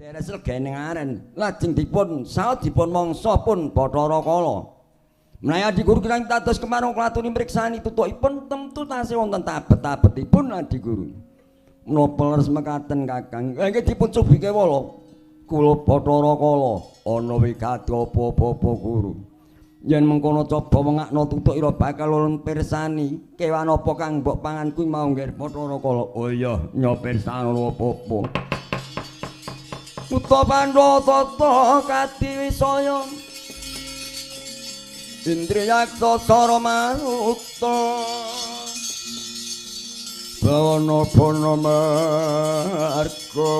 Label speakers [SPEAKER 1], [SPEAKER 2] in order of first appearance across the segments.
[SPEAKER 1] Deres legene aren lajeng dipun saut dipun mangsa pun Bathara Kala. Menawi Adi Guru kirang dados kemarung klatuni mriksani tutukipun temtu tasih wonten tabet-tabetipun Adi Guru. Menapa leres mekaten Kakang? Nggih dipun cubi kewala. Kula Bathara Kala ana wigati apa Bapa Guru. Yen mengkono coba wengakno tutuk ira bakal ulun pirsani kewan apa kang mbok pangan kuwi mau nggih Bathara Kala. Oh iya, nya pirsani apa-apa. Uta pandha tata kadiwisaya Indriyaksa sara maruta bawana bana marga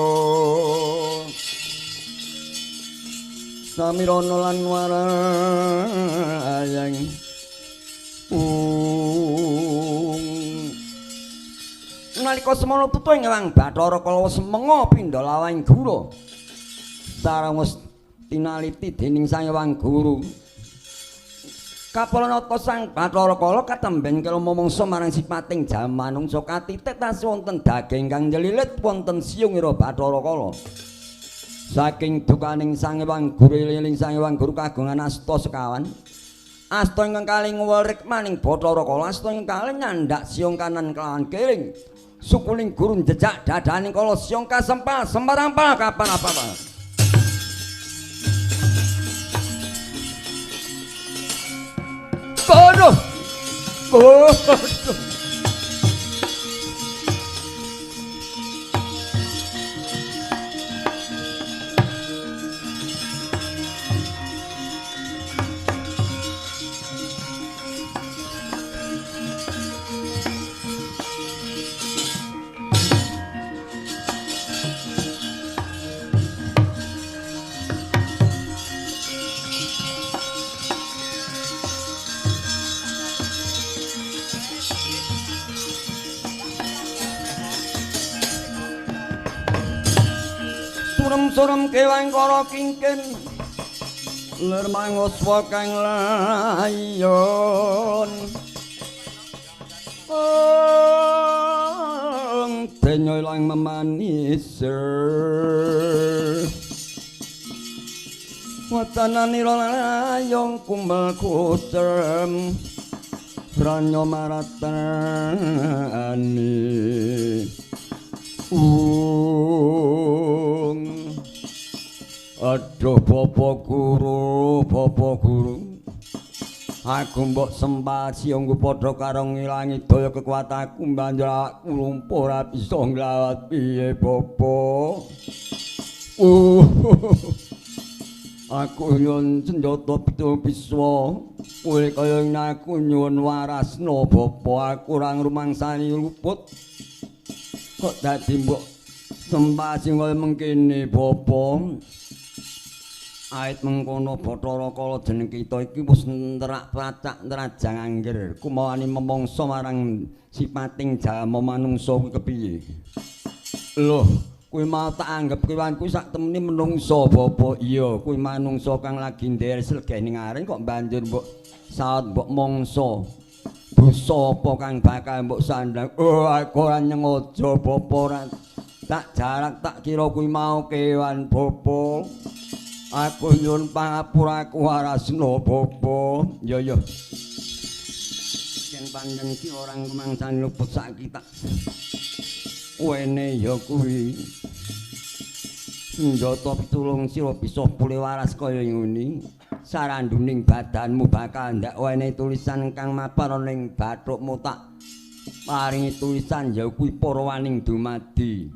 [SPEAKER 1] samirana lan warayang nalika semono tutu ing Hyang Bathara Kala semenga pindha lawang gura sareng wis tinaliti dening Sang Hyang Guru. Kapalanata Sang Bathara Kala katemben kala mamangsa marang sipating jamanungsa katitik tasih wonten daging kang nyelilit wonten siung ira Bathara Kala. Saking dukaning Sang Hyang Guru eling Sang Hyang Guru kagungan asta sekawan. Asta ingkang kalih ngwerik maning Bathara Kala, asta ingkang kalih nyandak siung kanan kelawan kiring. Sukuling guru njejak dadaning kala siung kasempal semarampal kapan apa-apa. Kono. Kono. Surem kewan kara kingkin lir manguswa kang layon ong denyo ilang memanis watananira layong kumel kusem sranyo maratani Aduh Bapak Guru, Bapak Guru. Aku mbok sembah siungku padha karo ngilangi daya kekuatanku banjur awakku lumpuh ora bisa nglawat piye Bapak. Aku nyuwun senjata pitu piswa. Kowe kaya aku nyuwun warasna Bapak, aku ora ngrumangsani luput. Kok dadi mbok sembah sing kaya mengkene Bapak. Ait mengkono Bathara Kala jeneng kita iki wis nerak pracak nerajang angger kumawani memangsa marang sipating jalma manungsa kuwi kepiye. Loh, kuwi mau tak anggep kewan kuwi sak temene menungsa Bapak. Iya, kuwi manungsa kang lagi ndher slegene aring kok banjur mbok saut mbok mangsa. Dosa apa kang bakal mbok sandhang? Oh, aku ora nyengaja Bapak, ora tak jarak tak kira kuwi mau kewan Bapak. Aku nyuwun pangapura aku warasna Bapak. Ya ya. Yen pancen iki ora ngrumangsani luput saiki tak wene ya kuwi. Senjata pitulung sira bisa pulih waras kaya ngene. Saranduning badanmu bakal ndak wene tulisan kang mapan ana ning bathukmu tak paringi tulisan ya kuwi purwaning dumadi.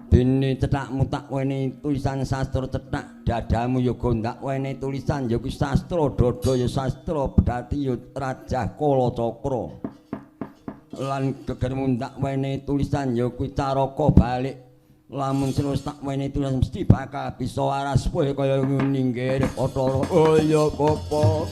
[SPEAKER 1] Dene cethakmu tak wenehi tulisan sastra cethak, dadamu ya gondak wenehi tulisan ya kuwi sastra, dada ya sastra, bedati ya Rajah Kalacakra. Lan gegermu ndak wenehi tulisan ya kuwi Caraka balik. Lamun sira tak wenehi tulisan mesti bakal bisa waras kowe kaya ngene nggih Bathara. Oh iya Bapak.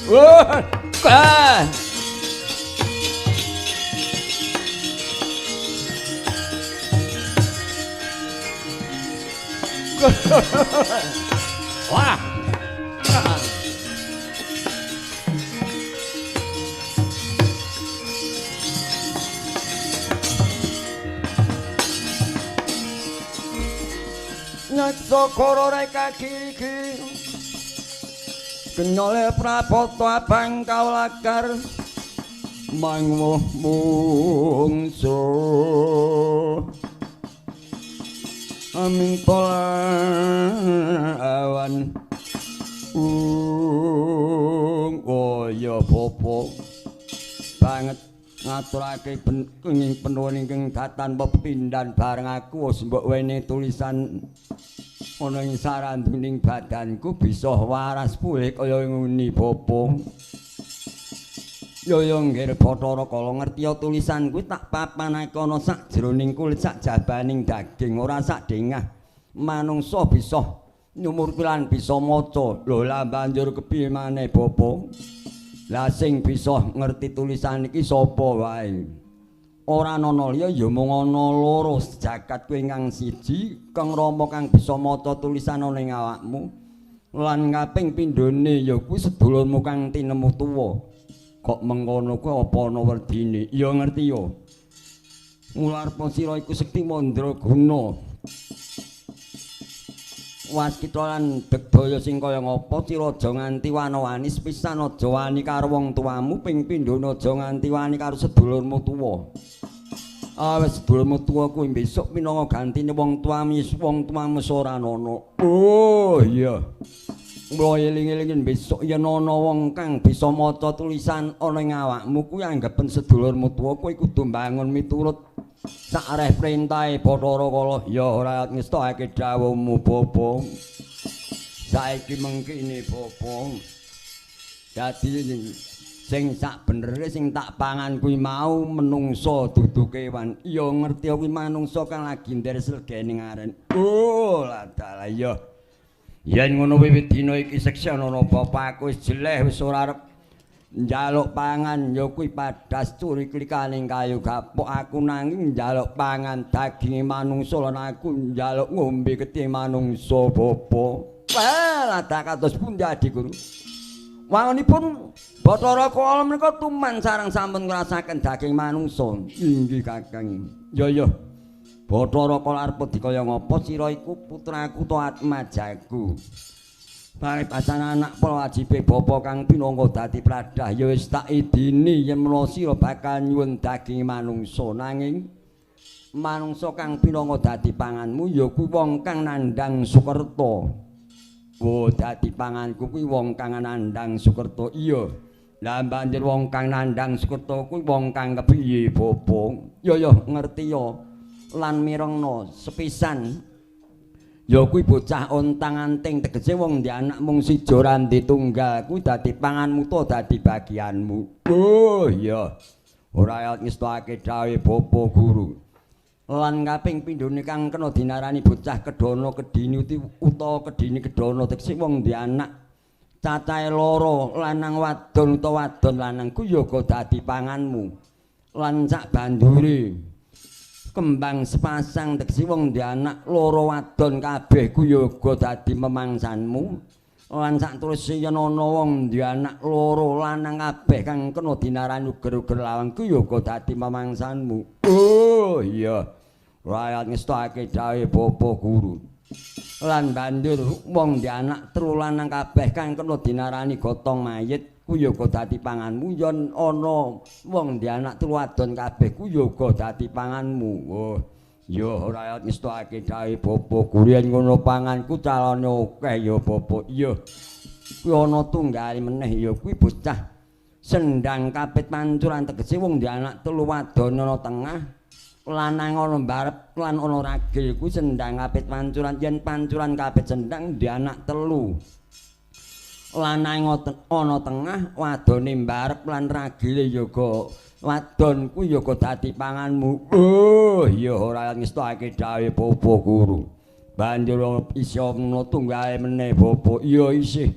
[SPEAKER 1] Wah. Ah. Wah. Nyeksa koro reka kiri-kiri kenyole prapata abang kaulakar mangwuh mungsu amin awan kaya bapa banget ngaturake kenging penuwun ingkang datan pepindhan bareng aku wis mbok wene tulisan ana ing saranduning badanku bisa waras pulih kaya nguni bapa. Ya ya nggih Bathara Kala ngerti tulisan kuwi tak papanake ana sak jroning kulit sak jabaning daging ora sak dengah manungsa bisa nyumur lan bisa maca. Lho lah banjur kepiye maneh bapa? Lah sing bisa ngerti tulisan iki sapa wae? Ora ana liya ya mung ana loro jagat kuwi ingkang siji Kang Rama kang bisa maca tulisan ana ing awakmu lan kaping pindhone ya kuwi sedulurmu kang tinemu tuwa. Kok mengkono kuwi apa ana werdine? Ya ngerti ya. Mula arpa sira iku sekti mandraguna. Waskita lan begdaya sing kaya ngapa sira aja nganti wana-wani sepisan aja wani karo wong tuamu ping pindhone aja nganti wani karo sedulurmu tuwa. Awis sedulurmu tuwa kuwi besok minangka gantine wong tuamu wong tuamu ora ana. Oh iya. Mula eling-elingin besok yen ana wong kang bisa maca tulisan ana ing awakmu kuwi anggapen sedulurmu tuwa kuwi kudu mbangun miturut sakreh perintahe Bathara Kala. Ya ora ngestokake dawuhmu bapa. Saiki mengkene bapa. Dadi sing sak benere sing tak pangan kuwi mau menungsa dudu kewan. Ya ngerti kuwi manungsa kang lagi ndher slegene aren. Oh, ladalah ya. Yen ngono wiwit dina iki seksana bapakku wis jeleh wis ora arep njaluk pangan ya kuwi padas curi klikaning kayu gapok aku nanging njaluk pangan daginge manungsa lan aku njaluk ngombe getih manungsa bapa. Wah, lha kados pundi Adi Guru? Wangunipun Bathara Kala menika tuman sareng sampun ngrasaken daging manungsa. Inggih Kakang. Ya ya. Bathara Kala arep dikaya ngapa sira iku putraku ta atmajaku. Paribasan anak pala wajibe bapa kang pinangka dadi pradah ya wis tak idini yen menawa sira bakal nyuwun daging manungsa nanging manungsa kang pinangka dadi panganmu ya kuwi wong kang nandhang Sukerta. Oh dadi panganku kuwi wong kang nandhang Sukerta. Iya. Lah banjur wong kang nandhang Sukerta kuwi wong kang kepiye bapa? Ya ya ngerti ya lan mirengna sepisan. Ya kuwi bocah ontang-anting tegese wong ndek anak mung siji ora ndek tunggal kuwi dadi panganmu ta dadi bagianmu. Oh iya. Ora ngestokake dawuhe bapa guru. Lan kaping pindhone kang kena dinarani bocah kedana kedini utawa kedini kedana tegese wong ndek anak cacahe loro lanang wadon utawa wadon lanang kuwi ya uga dadi panganmu. Lan sak bandure kembang sepasang tegese wong ndek anak loro wadon kabeh kuwi ya uga dadi memangsanmu. Lan sak teruse yen ana wong ndek anak loro lanang kabeh kang kena dinarani uger-uger lawang kuwi ya uga dadi memangsanmu. Oh iya. Ora ngestokake dawuhe bapa guru. Lan banjur wong ndek anak telu lanang kabeh kang kena dinarani gotong mayit kuwi ya uga dadi panganmu. Yen ana wong ndek anak telu wadon kabeh kuwi ya uga dadi panganmu. Oh ya ora ngestokake dawuhe bapa guru yen ngono panganku calone akeh ya bapa. Iya kuwi ana tunggale meneh ya kuwi bocah sendang kapit pancuran tegese wong ndek anak telu wadon ana tengah lanang ana mbarep lan ana ragil kuwi sendang kapit pancuran. Yen pancuran kapit sendang ndek anak telu lanang ana tengah wadone mbarep lan ragile ya uga wadon kuwi ya uga dadi panganmu. Oh ya ora ngestokake dawuhe bapa guru. Banjur isih ana tunggale meneh bapa. Iya isih.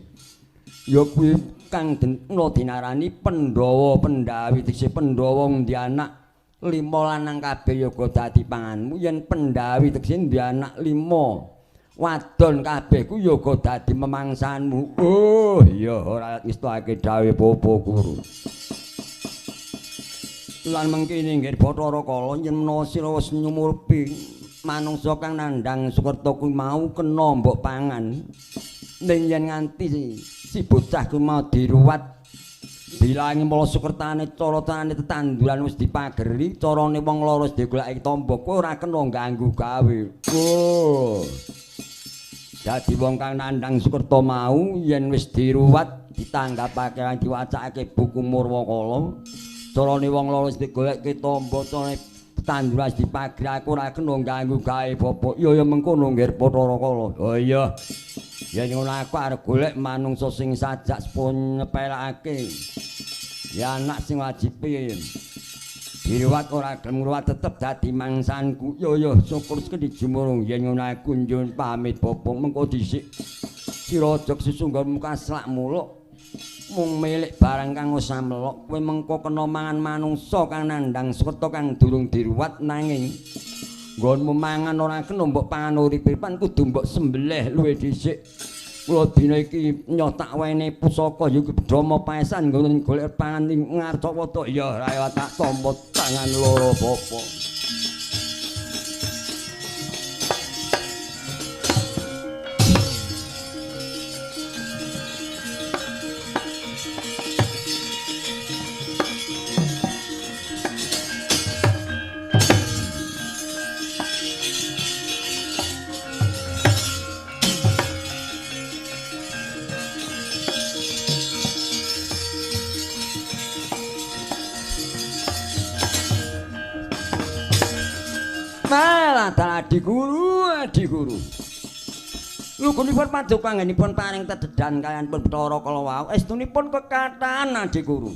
[SPEAKER 1] Ya kuwi kang dena dinarani Pandhawa Pendhawi tegese Pandhawa nduwe anak 5 lanang kabeh yoga dadi panganmu yen Pendhawi tegese nduwe anak 5 wadon kabeh ku yoga dadi memangsanmu. Oh iya ora ngestake dawuh Bapak Guru. Lan mengkene nggih Bathara Kala yen menawa sira wis nyumurpi manungsa kang nandhang Sukerta kuwi mau kena mbok pangan ning yen nganti si bocah kuwi mau diruwat dilangi mala sukertane cara-carane tetanduran wis dipageri carane wong loro wis digoleki tamba kowe ora kena ganggu gawe. Oh dadi wong kang nandhang Sukerta mau yen wis diruwat ditanggapake lan diwacakake buku Murwakala carane wong loro wis digoleki tamba carane tetanduran wis dipageri aku ora kena ganggu gawe bapak. Ya ya mengkono nggih Bathara Kala. Oh iya yen ngono aku arep golek manungsa sing sajak sepun nyepelake. Ya anak sing wajibe diruwat ora gelem ngruwat tetep dadi mangsanku. Ya ya syukur sekali jumurung yen ngono aku njun pamit bapak mengko dhisik. Sira aja sesungguh muka selak muluk mung milik barang kang wis amelok kowe mengko kena mangan manungsa kang nandhang Sukerta kang durung diruwat nanging nggonmu mangan ora kena mbok pangan uripe-uripan kudu mbok sembelih luwih dhisik. Kula dina iki nyoh tak wene pusaka ya iki Brahma paesan nggon golek pangan ing Ngarcawata. Ya ora tak tampa tangan loro bapa. Adi guru, adi guru. Lugunipun paduka anggenipun paring tededan kaliyan pun Bathara kala wau estunipun kekathahan adi guru.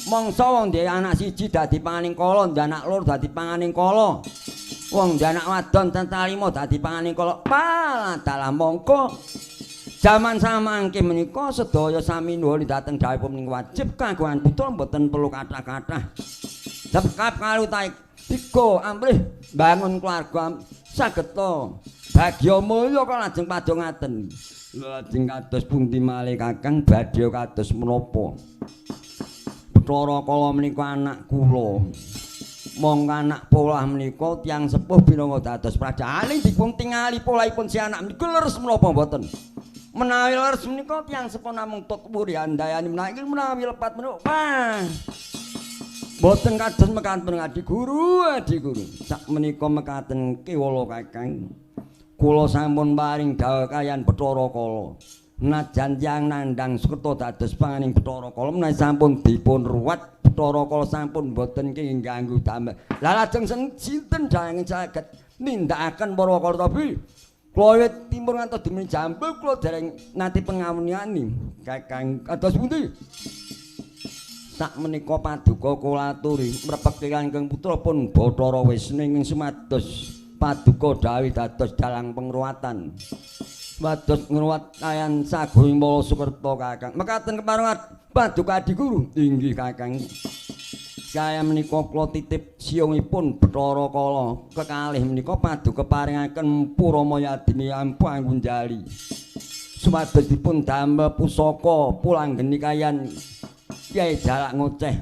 [SPEAKER 1] Mangsa wong duwe anak siji dadi panganing kala, duwe anak loro dadi panganing kala. Wong duwe anak wadon cacah 5 dadi panganing kala. Paladalah mongko jaman samangke menika sedaya sami nuwun dhateng dawuhipun menika wajib kagungan putra mboten perlu kathah-kathah. Sebab kalu taik tiga amrih bangun keluarga sageta bagya mulya kok lajeng padongaten. Lajeng kados pundi malih Kakang badhe kados menapa? Bathara Kala menika anak kula. Mongko anak polah menika tiyang sepuh pinangka dados praja. Aling dipun tingali polahipun si anak menika leres menapa mboten? Menawi leres menika tiyang sepuh namung tut wuri handayani menawi menawi lepat menika wah mboten kados mekaten adi guru, adi guru. Sak menika mekaten kewala Kakang. Kula sampun paring dawuh kaliyan Bathara Kala. Najan tiyang nandhang Sukerta dados panganing Bathara Kala menawi sampun dipun ruwat Bathara Kala sampun mboten kenging ganggu damel. Lah lajeng sinten dayange saged nindakaken Purwakarta tapi kula wiwit timur ngantos dumugi Jambul kula dereng nate pengawuniani. Kakang kados pundi? Sak menika paduka kula aturi mrepek ingkang putra pun Bathara Wisnu ingkang sumados paduka dawuh dados dalang pengruwatan. Sumados ngruwat kaliyan saguning Mala Sukerta Kakang. Mekaten kepareng paduka adi guru. Inggih Kakang. Kaya menika kula titip siyungipun Bathara Kala kekalih menika paduka paringaken Purama Yadmi Ampu Anggunjali. Sumados dipun damel pusaka pulanggeni kaliyan Kyai Jalak Ngoceh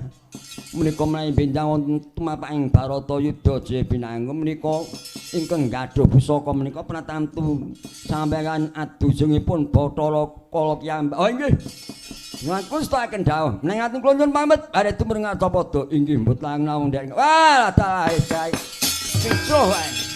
[SPEAKER 1] menika menawi benjang wonten tumapak ing Baratayuda Jaya Binangun menika ingkang gadhuh pusaka menika pratamtu sampeyan adujungipun Bathara Kala kiyambak. Oh inggih. Ngaku setaken dawuh. Ning ati kula nyuwun pamit bare tumrap Ngarcapada. Inggih mboten langkung ndek. Wah, dalah kae. Kisruh wae.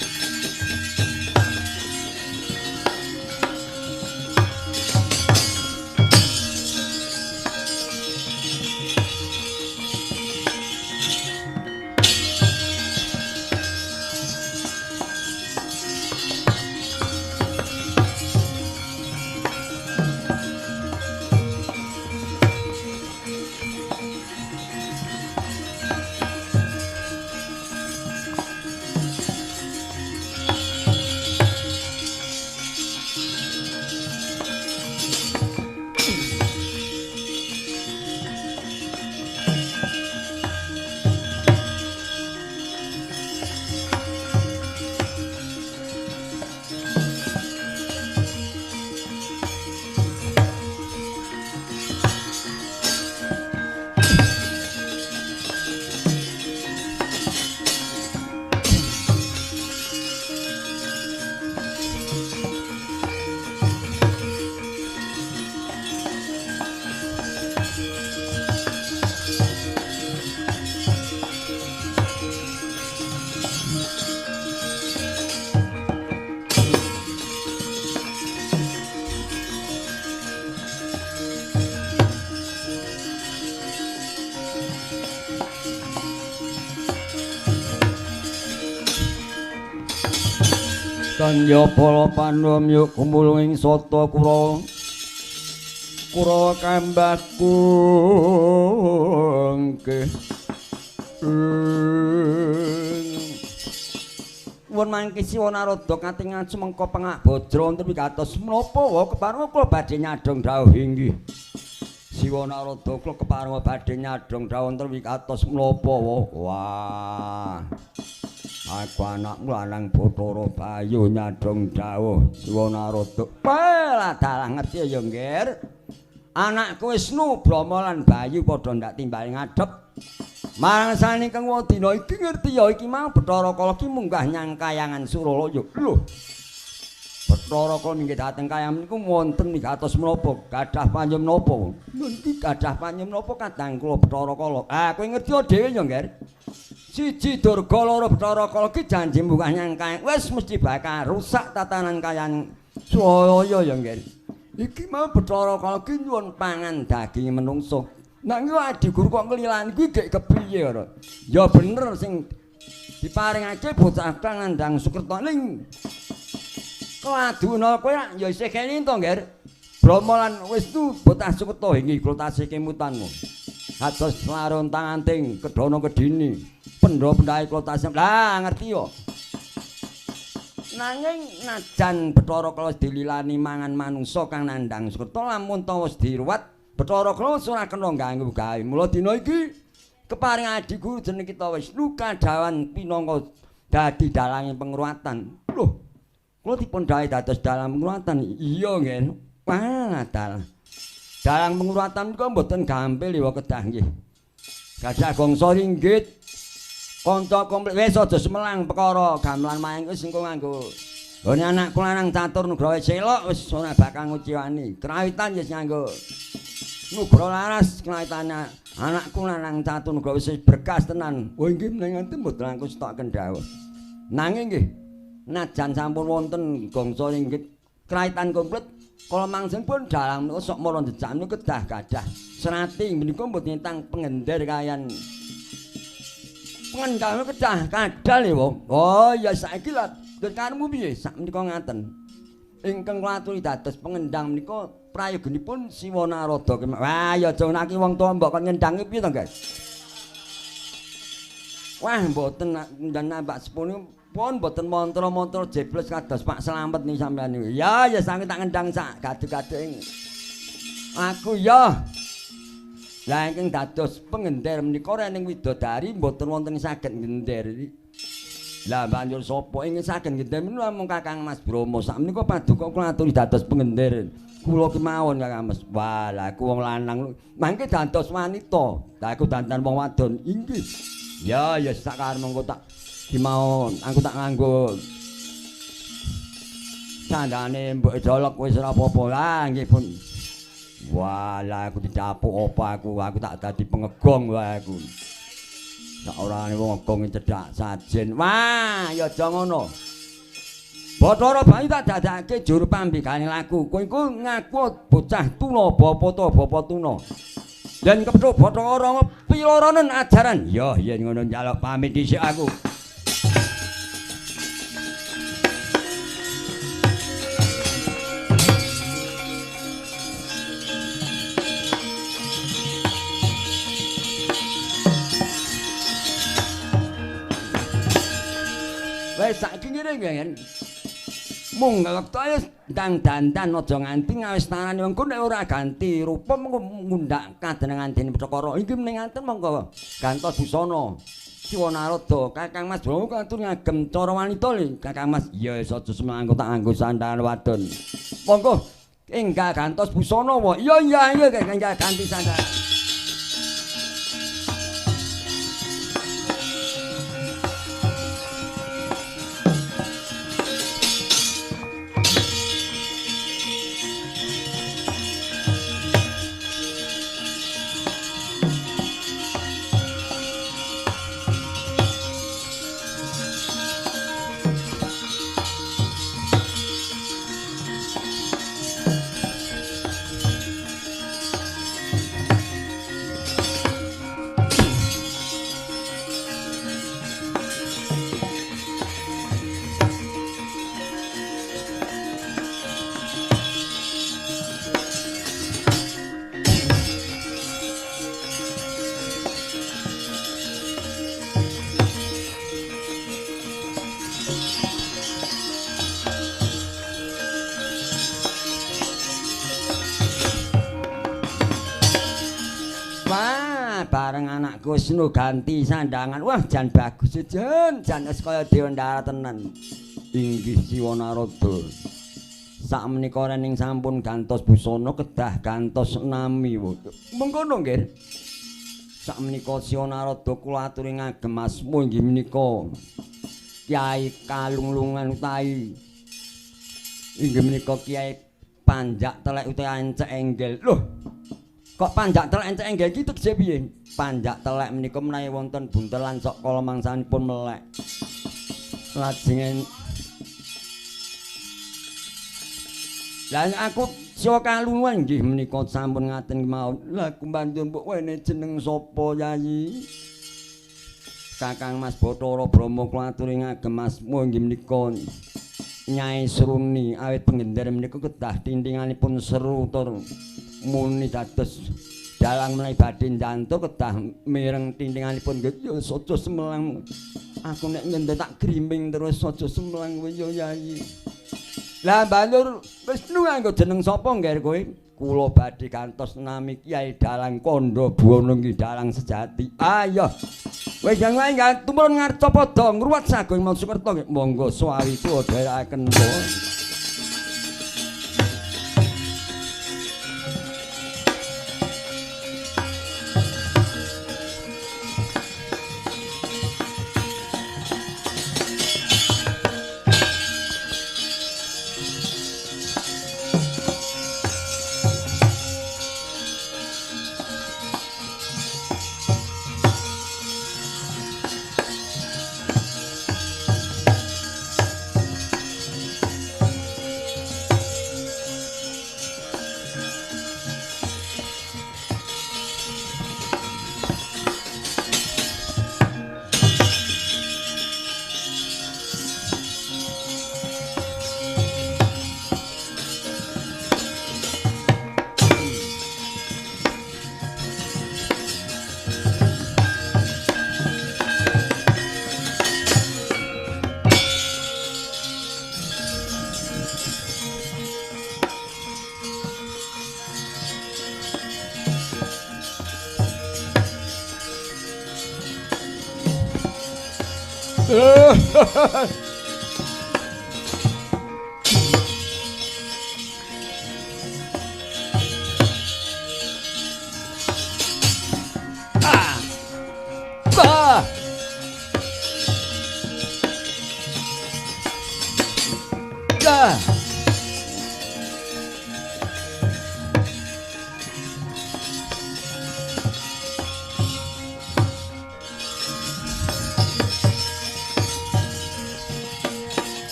[SPEAKER 1] Kanya para Pandhawa yuk gumulung ing sata Kurawa. Kurawa kambah kungke. Won mangke Siwa Narada katingal sumengko pengak bajra wonten wigatos menapa wa kepareng kula badhe nyadhong dhawuh inggih. Siwa Narada kula kepareng badhe nyadhong dhawuh wonten wigatos menapa wa. Wah. Aku anakmu lanang Bathara Bayu nyadhong dhawuh Siwa Narada. Wah, dalah ngerti ya, Ngger. Anakku Wisnu, Brahma lan Bayu padha ndak timbali ngadhep. Marang sani kang dina iki ngerti ya iki mau Bathara Kala ki munggah nyang kayangan Suralaya. Lho. Bathara Kala minggih dhateng kayangan niku wonten wigatos menapa? Gadah panjem napa? Lho iki gadah panjem napa kadang kula Bathara Kala? Ah, kowe ngerti dhewe ya, Ngger. Siji Durga loro Bathara Kala ki janji munggah nyang kayangan wis mesti bakal rusak tatanan kayangan Suralaya ya, Ngger. Iki mau Bathara Kala ki nyuwun pangan daging menungso. Nanging adi guru kok nglilani kuwi gek kepiye ora? Ya bener sing diparingake bocah kang nandhang Sukerta ning keladuna kowe ya isih kene to, Ngger. Brahma lan Wisnu bocah Sukerta inggih kula tasih kemutan. Kados larontang anting kedana kedini, pendha-pendhae kula tasih. Lah ngerti yo. Nanging najan Bathara Kala dililani mangan manungsa kang nandhang Sukerta lamun ta wis diruwat Bathara Kala ora kena ganggu gawe. Mula dina iki keparing adi guru jeneng kita Wisnu kadhawan pinangka dadi dalange pengruwatan. Lho, kula dipun dhawuhi dados dalang pengruwatan. Iya, Nggih. Wah, dalang. Dalang pengruwatan menika mboten gampil ya kedah nggih. Gadah gongso ringgit. Kanca komplit wis aja semelang perkara gamelan mayang wis engko nganggo. Gone anakku lanang Catur Nugraha selok wis ora bakal nguciwani. Krawitan wis nganggo Nugraha Laras krawitane anakku lanang Catur Nugraha wis berkas tenan. Oh inggih menawi nganti mboten aku setokaken dawuh. Nanging nggih najan sampun wonten gongso ringgit krawitan komplit kala mangsen pun dalang menika sok mara jejak menika kedah gadah serati menika mboten tentang pengender kayan pengendang kedah kadal ya wong. Oh ya saiki lho karepmu piye sak menika ngaten. Ingkang kula aturi dados pengendang menika prayoginipun Siwa Narada. Wah ya aja naki wong tuwa mbok kon ngendangi piye to, Guys? Wah mboten ndan nambak sepune pun mboten mantra-mantra jebles kados Pak Slamet nih sampean niku. Ya ya sange tak ngendang sak gadeg-gadeg. Aku ya. Lah ingkang dados pengender menika rening widodari mboten wonten saged ngender. Lah banjur sapa ingkang saged ngender menika namung Kakang Mas Brahma. Sak menika paduka kula aturi dados pengender. Kula kemawon Kakang Mas. Wah, lah aku wong lanang mangke dados wanita. Lah aku dandan wong wadon. Inggih. Ya ya sak karep mengko tak dimawon. Aku tak nganggo sandane mbok jolok wis ora apa-apa. Lah nggih pun. Wah, lah aku dicapuk apa aku tak dadi pengegong wae aku. Sak orane wong ngegong cedhak sajen. Wah, ya aja ngono. Bathara Bayu tak dadake juru pambikane laku. Kowe iku ngaku bocah tuna, bapa ta bapa tuna. Yen kepethuk Bathara piloronen ajaran. Ya yen ngono njaluk pamit dhisik aku. Wis saiki ngene nggih. Mung wektu ae ndang dandan aja nganti ngawistanane wong nek ora ganti rupa mengko ngundhak kadenengan dene Bathara. Iki meneh ngaten monggo gantos busana. Siwa Narada, Kakang Mas Brahma katur ngagem cara wanita lho, Kakang Mas. Iya wis aja semangko tak nganggo sandangan wadon. Monggo enggal gantos busana wae. Iya iya iya enggal ganti sandangan. Pak Kusno ganti sandangan. Wah, jan bagus jan, jan wis kaya Dewa tenan. Inggih Siwa Narada. Sakmenika rening sampun gantos busana kedah gantos nami. Mengkono nggih. Sakmenika Siwa Narada kula aturi ngagem asma inggih menika Kyai Kalunglungan utawi inggih menika Kyai Panjak Telek utawi Ancek Enggel. Loh, kok Panjak Telek Ancek Enggel iki tegese piye? Panjak Telek menika menawi wonten buntelan sok kala mangsanipun melek. Lajeng lah aku Siwa Kalungan nggih menika sampun ngaten kemawon. Lah kumbanjur mbok wene jeneng sapa Yayi? Kakang Mas Bathara Brahma kula aturi ngagem asma inggih menika Nyai Sruni. Awit penggender menika kedah tintinganipun seru tur muni dados dalang menawi badhe njantuk kedah mireng tintinganipun nggih. Ya aja semelang. Aku nek nyender tak griming terus aja semelang kowe ya Yayi. Lah banjur Wisnu nganggo jeneng sapa ngger kowe? Kula badhe gantos nami Kyai Dalang Kandha Buwana nggih dalang sejati. Ayo. Wis jang wae tumurun ngarcapada ngruwat sagung Mansukerta nggih. Monggo sawi kula dherekaken.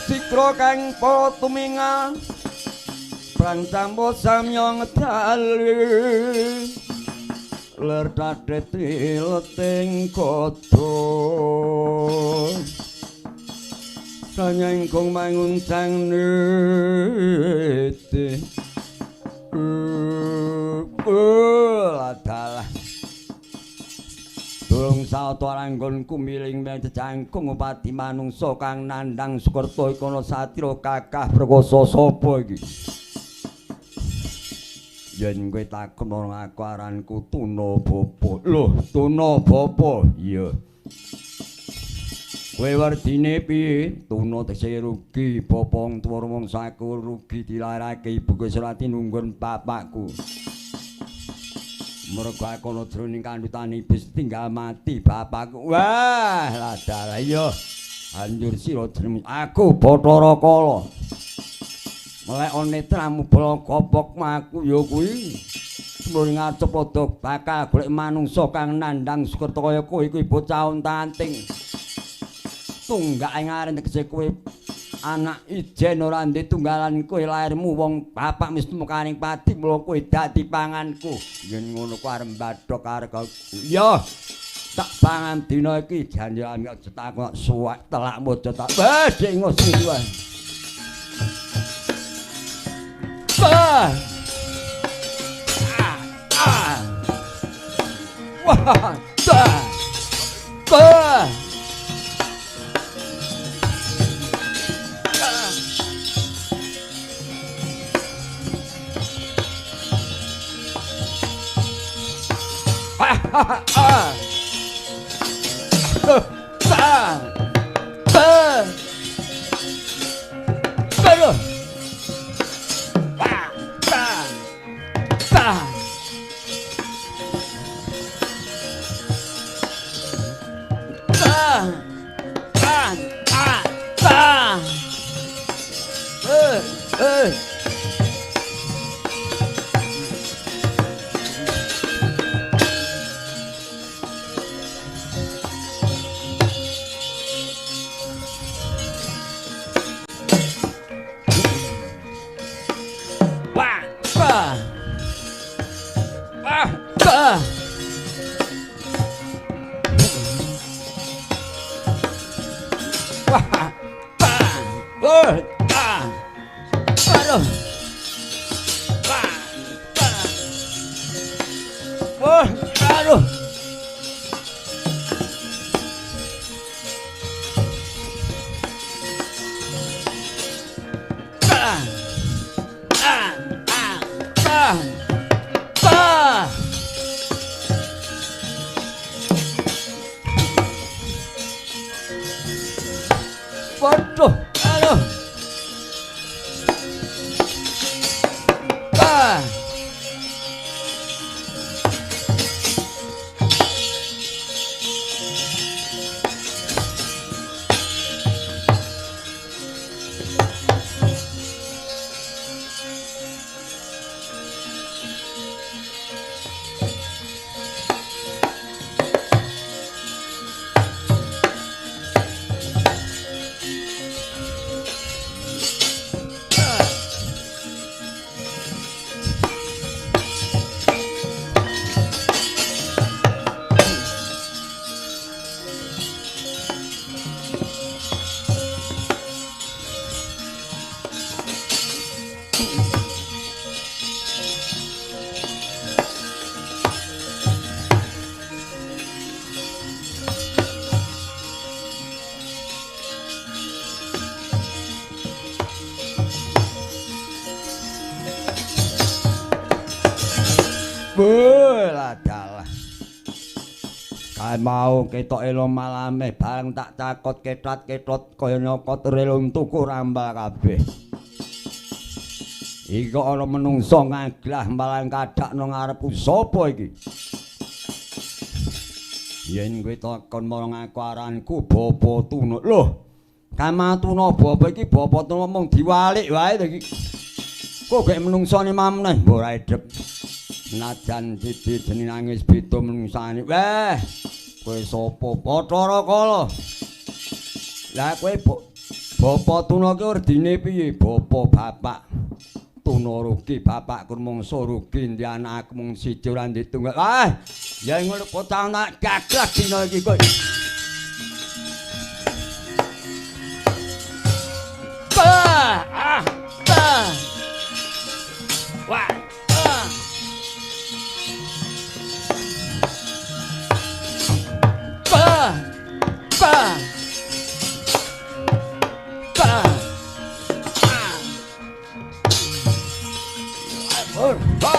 [SPEAKER 1] Sikra kang para tumingal prang campo samya ngedali ler dadet leting kodho sanyengkung manguncang niti adalah durung saoto anggonku miling jejangkung upadi manungsa kang nandhang Sukerta ikana satya kakah prakosa sapa iki? Yen kowe takon marang aku aranku Tuna Bapa. Loh, Tuna Bapa? Iya. Kowe werdine piye? Tuna tegese rugi, bapa wong tuwa rumangsaku rugi dilairake ibuku Surati nunggun bapakku. Mergo aku ana jroning kandhutane iblis tinggal mati bapakku. Wah, ladalah iya. Anjur sira jeneng aku Bathara Kala. Melek netramu bala kopok aku ya kuwi. Semurung ngarep padha bakal golek manungsa kang nandhang Sukerta kaya kowe kuwi bocah onta-anting. Tunggak ing arep tegese kowe anak ijen ora ndek tunggalan kowe lairmu wong bapak wis tumekaning pati mula kowe dadi panganku. Yen ngono ku arep mbadhok arek aku. Ya tak pangan dina iki janjian kok cetak kok suwek telakmu aja tak. Wah, dik ngono wae. Bah. Ah. Ah. Wah. Bah. Bah. Ah. Ta. Ta. Aduh. Ta. Ta. Ta. Ta. Ta. Ta. Ta. Eh, eh. Wah, wah. Wah, wah. Wah, wah. Wah, wah. Aduh. Wah, wah. Wah, aduh. Ah. Ah, ah, ah. Ah. Waduh, aduh. Ah. Dalah. Kae mau ketoke malame bareng tak cakot ketrat-ketrot kaya nyokot relung tuku rambal kabeh. Iki kok ana menungsa ngaglah malang kadakno ngarepku sapa iki? Yen kowe takon marang aku aranku Bapa Tuna. Loh, Kamatuna bapa iki Bapa Tuna mung diwalik wae to iki. Kok gek menungsane mamneh ora edep. Najan siji jeneng nangis beda menungsane. Weh, kowe sapa? Bathara Kala. Lah kowe Bapa Tuna ki urdine piye? Bapa bapak Tuna rugi, bapakku mungsu rugi, ndi anakku mung siji ora ndek tunggal. Ah, ya ngono bocah nak gaglah dina iki kowe. Ah, ah, ah. Wah. Ah. Ba. Ba. Ba. Ah. Ba. Ba.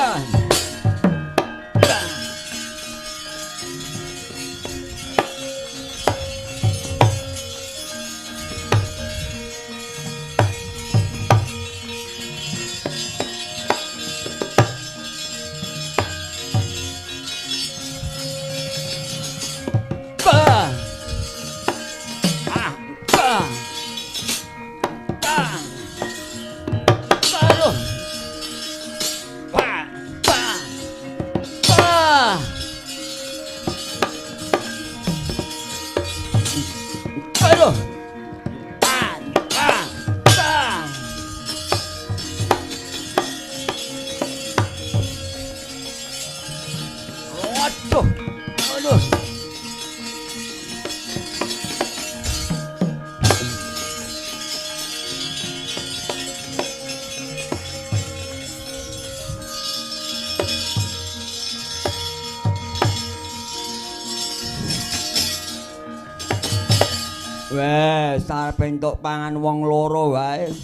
[SPEAKER 1] Wes arep entuk pangan wong loro wae.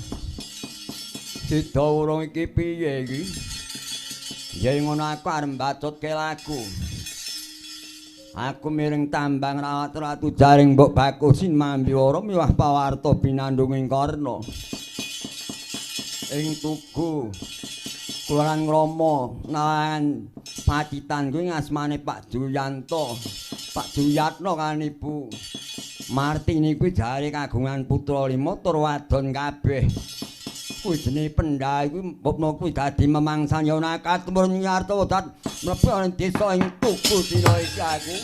[SPEAKER 1] Sida urung iki piye iki? Ya ngono aku arep mbacutke lagu. Aku mireng tambang rawat ratu jaring mbok bakus sinambiwara miwah pawarta binandunging Karna. Ing tugu Kelurahan Ngromo nalan Pacitan kuwi ngasmane Pak Juyanto. Pak Juyatno kan Ibu Martini kuwi jare kagungan putra 5 tur wadon kabeh. Kuwi jenenge pendha kuwi mbokno kuwi dadi memangsan ya nakat tumurun nyarta dat mlebu ana desa ing tugu dina iki aku.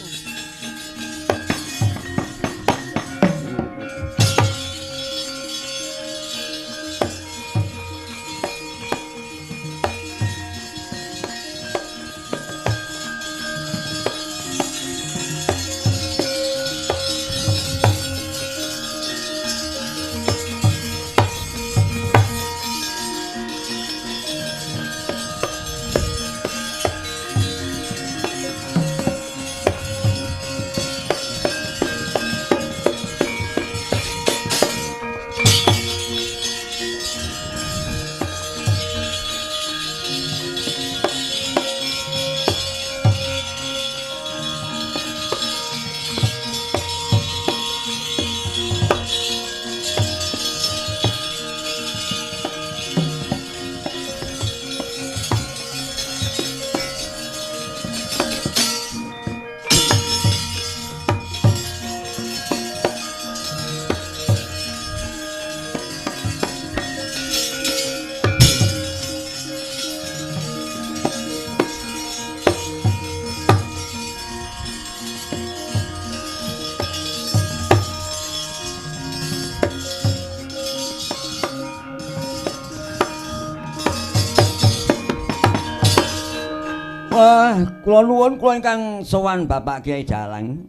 [SPEAKER 1] Kula nuwun kula ingkang sowan Bapak Kyai Dalang.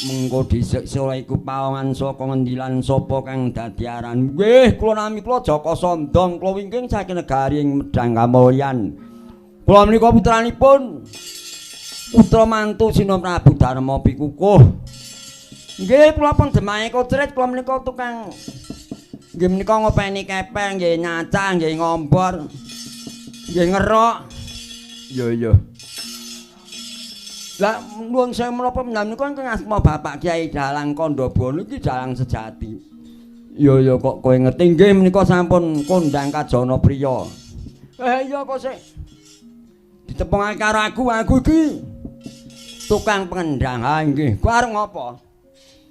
[SPEAKER 1] Mengko dhisik sore iku pawongan saka ngendi lan sapa kang dadi aran? Nggih, kula nami kula Jaka Sandong, kula wingking saking negari ing Medang Kamulyan. Kula menika putranipun putra mantu Sinom Prabu Darma Pikukuh. Nggih, kula pendemahe kocret, kula menika tukang nggih menika ngopeni kepel, nggih nyacah, nggih ngombor, nggih ngerok. Iya iya. Lah nuwun sewu menapa menika ingkang asma Bapak Kyai Dalang Kandhabana iki dalang sejati. Iya iya kok kowe ngerti nggih menika sampun kondang kajana priya. Iya kok sik. Ditepungake karo aku, aku iki tukang pengendang. Ha nggih. Kowe arep ngopo?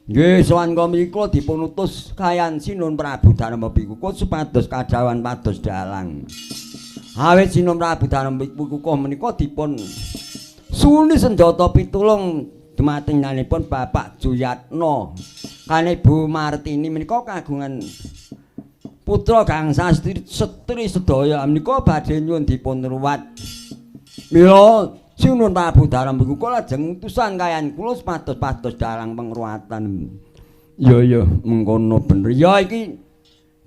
[SPEAKER 1] Nggih, sowan kula mriku dipun utus kayan Sinun Prabu Darma Pikukuh supados kadhawan pados dalang. Awit Sinun Prabu Darma Pikukuh menika dipun suni senjata pitulung dumateng nyanipun Bapak Juyatno kan Ibu Martini menika kagungan putra gangsa setri sedaya menika badhe nyuwun dipun ruwat. Mila Sinun Prabu Darma Pikukuh lajeng utusan kayan kula supados-pados dalang pengruwatan. Iya iya mengkono bener. Ya iki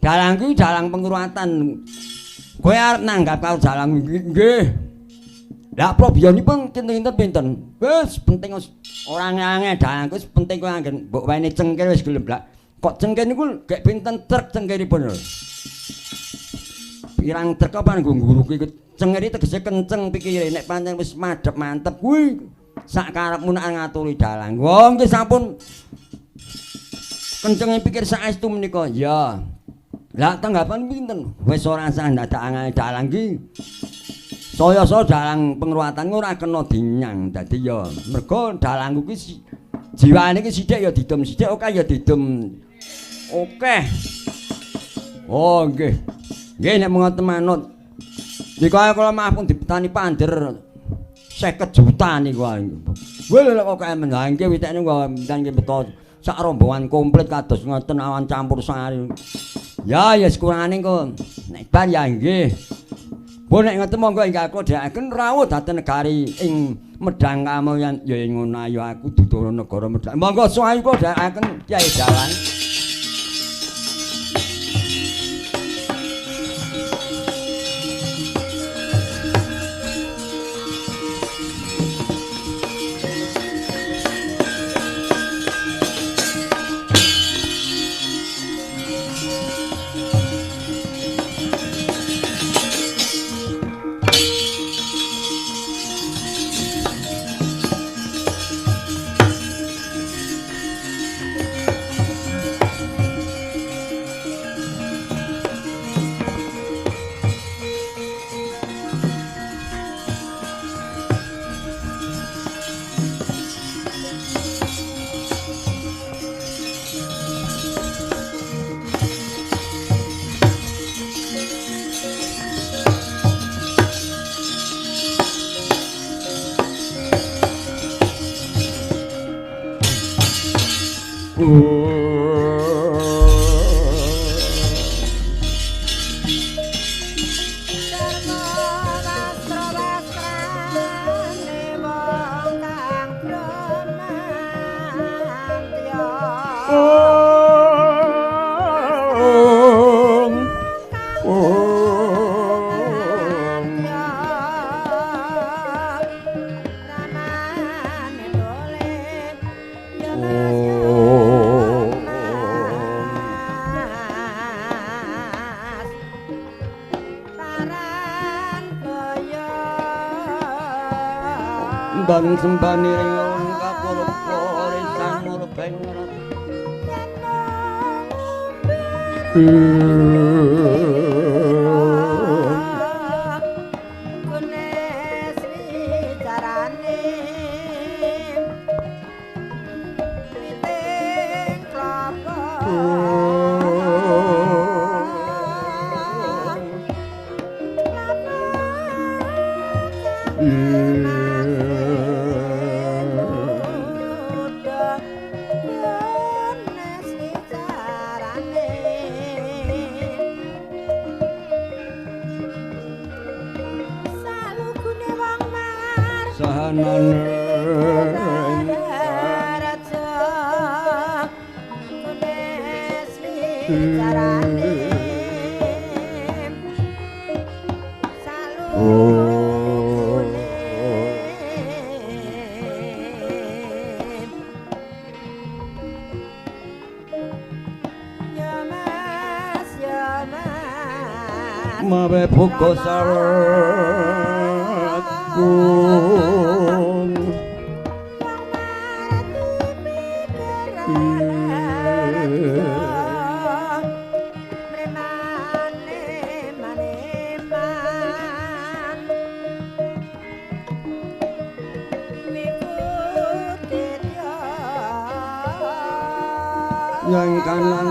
[SPEAKER 1] dalang kuwi dalang pengruwatan. Kowe arep nanggap karo dalang nggih. Lah probiyonipun kinten-kinten pinten? Wis penting wis ora angel dalang wis penting kowe anggen mbok wene cengkir wis gelem blak. Kok cengkir niku gek pinten trek cengkiripun lho. Pirang trek apa nggo ngguruki cengkir iki tegese kenceng pikire nek pancen wis madhep mantep kuwi sak karepmu nek ngaturi dalang. Wong nggih sampun kencenge pikir saestu menika. Ya. Lah tanggapan pinten? Wis ora usah ndadak angel dalang iki. Saya-saya dalang pengruwatan ora kena dinyang. Dadi ya mergo dalangku ki jiwane ki sithik ya didum sithik, oke ya didum. Oke. Oh nggih. Nggih nek ngoten manut. Niku kula maaf pun dipetani pander 50 juta niku. Weh lho kok kae menang nggih witekne nggih beto sak rombongan komplit kados ngoten awan campur sari. Ya ya sekurangane engko nek bar ya nggih. Mbok nek ngoten monggo ingkang kula dherekaken rawuh dhateng negari ing Medang Kamulyan ya ing ngono ayo aku dudono negara Medang. Monggo suwayu kula dherekaken Kyai Dalang. Dan sembani ring kapurpa risang murbeng mawe buka sarakun yang kanan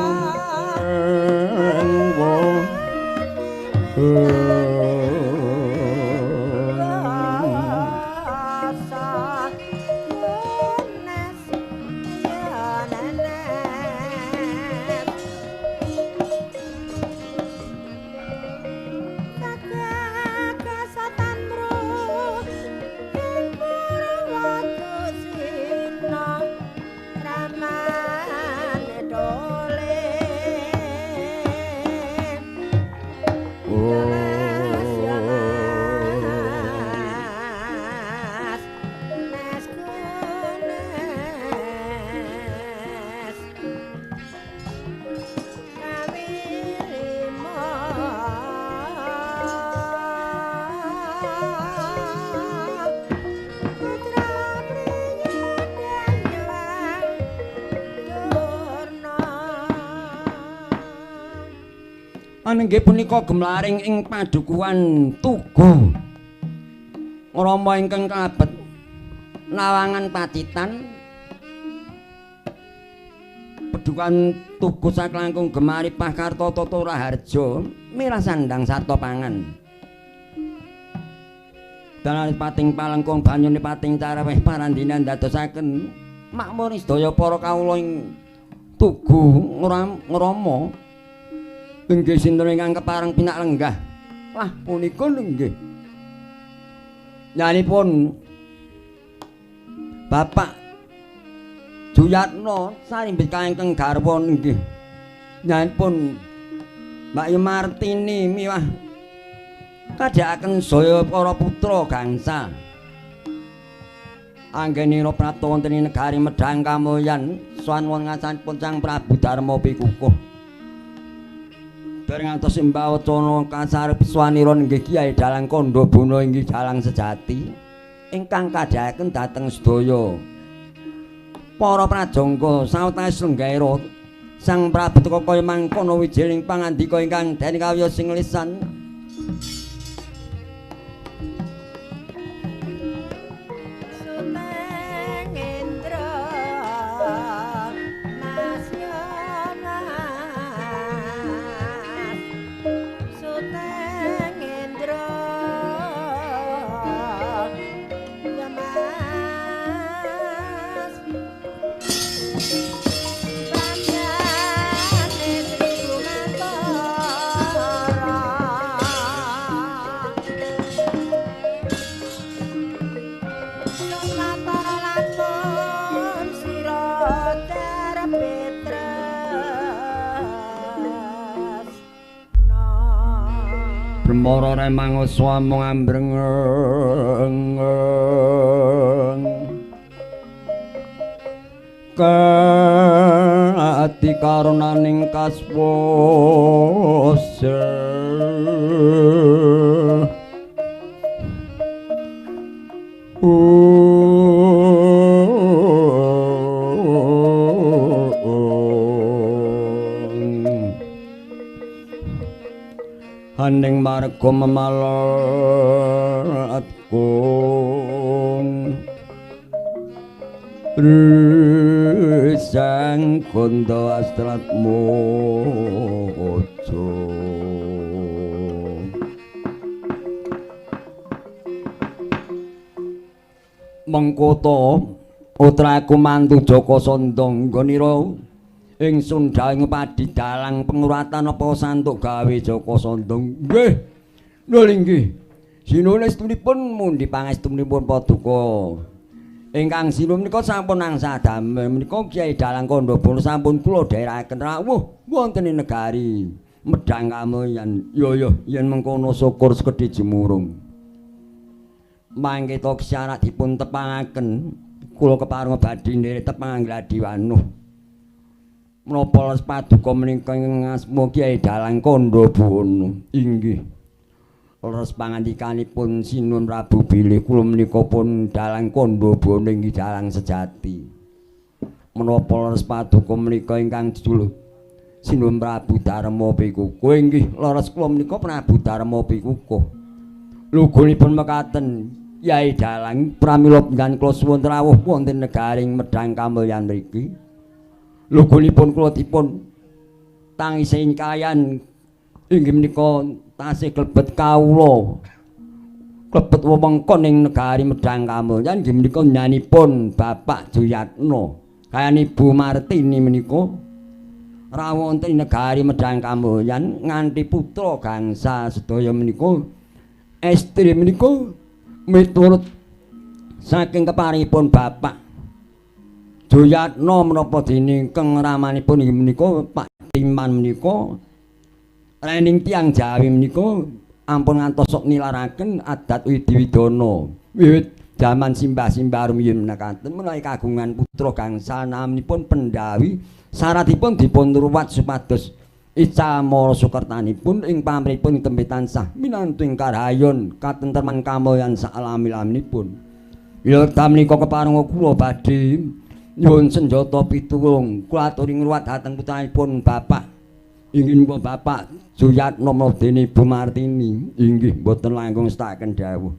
[SPEAKER 1] Anenggih punika gemlaring ing padukuhan Tugu Rama ingkang kalebet Nawangan Pacitan. Padukuhan Tugu saklangkung gemari Pakarta Tata Raharja mirah sandang sarta pangan. Dalan pating palengkung banyune pating caraweh parandinan dadosaken makmur sedaya para kawula ing Tugu Ngrama. Inggih sinten ingkang kepareng pinak lenggah. Wah punika nggih. Nyanipun Bapak Juyatno sarimbit ingkang garwa nggih. Nyanipun Mbak Martini miwah kadhakaken sedaya para putra gangsa. Anggenira prapta wonten ing negari Medhang Kamulyan sowan wonten ngarsanipun Sang Prabu Darma Pikukuh. Bareng ngantos simbah wacana kasarep swanira nggih Kyai Dalang Kandha Bona inggih dalang sejati ingkang kadhakaken dhateng sedaya para prajangka sawetawis lenggaira Sang Prabu teka kaya mangkono wijiling pangandika ingkang den kawiyos sing lisan.
[SPEAKER 2] Mas. Sawetara lamun sira terbit tresna.
[SPEAKER 1] Bremara remangsa amung ambreng kati karunaning kaswasa. Haning marga memalatku Risang gondo astratmojo. Mengkoto putraku mantu Jaka Sandha nggonira ingsun daeng padi dalang penguratan apa santuk gawe Jaka Sandha. Nggih. Lho inggih. Sinuwun estunipun mundi pangestunipun paduka. Ingkang sinuwun menika sampun angsal damel menika Kyai Dalang Kandha sampun kula dherekaken rawuh wonten ing negari Medhang Kamulyan. Ya ya yen mengkono syukur sekedhi jumurung. Mangke to syarat dipun tepangaken kula kepareng badhe nderek tepang gladiwanuh. Menapa les paduka menika ing asma Kyai Dalang Kandha Buwana. Inggih. Leres pangandikanipun Sinuwun Prabu bilih kula menika pun Dalang Kandha Buwana inggih dalang sejati. Menapa leres paduka menika ingkang jejuluk Sinuwun Prabu Darma Pikukuh. Inggih leres kula menika Prabu Darma Pikukuh. Lugunipun mekaten Kyai Dalang pramila panjenengan kula suwun rawuh wonten negaring Medhang Kamulyan mriki. Lugunipun kula dipun tangisi kaliyan inggih menika tasih klebet kawula klebet wewengkon ing negari Medhang Kamulyan inggih menika nyanipun Bapak Juyatno kaliyan Ibu Martini menika rawuh wonten ing negari Medhang Kamulyan nganti putra gangsa sedaya menika estri menika miturut saking keparingipun Bapak Juyatno menapa dene ingkang ramanipun inggih menika Pak Timan menika rening tiyang Jawi menika ampun ngantos sok nilaraken adat widi-widana wiwit jaman simbah-simbah rumiyin mekaten menawi kagungan putra gangsal namanipun Pendawi syaratipun dipun ruwat supados ical mara sukertanipun ing pamrihipun tembe tansah minantu ing karahayon katentreman kamulyan saklami-laminipun. Wilda menika kepareng kula badhe nyuwun senjata pitulung kula aturi ngruwat dhateng putranipun Bapak inggih Bapak Juyatno dene Ibu Martini. Inggih mboten langkung setaken dawuh.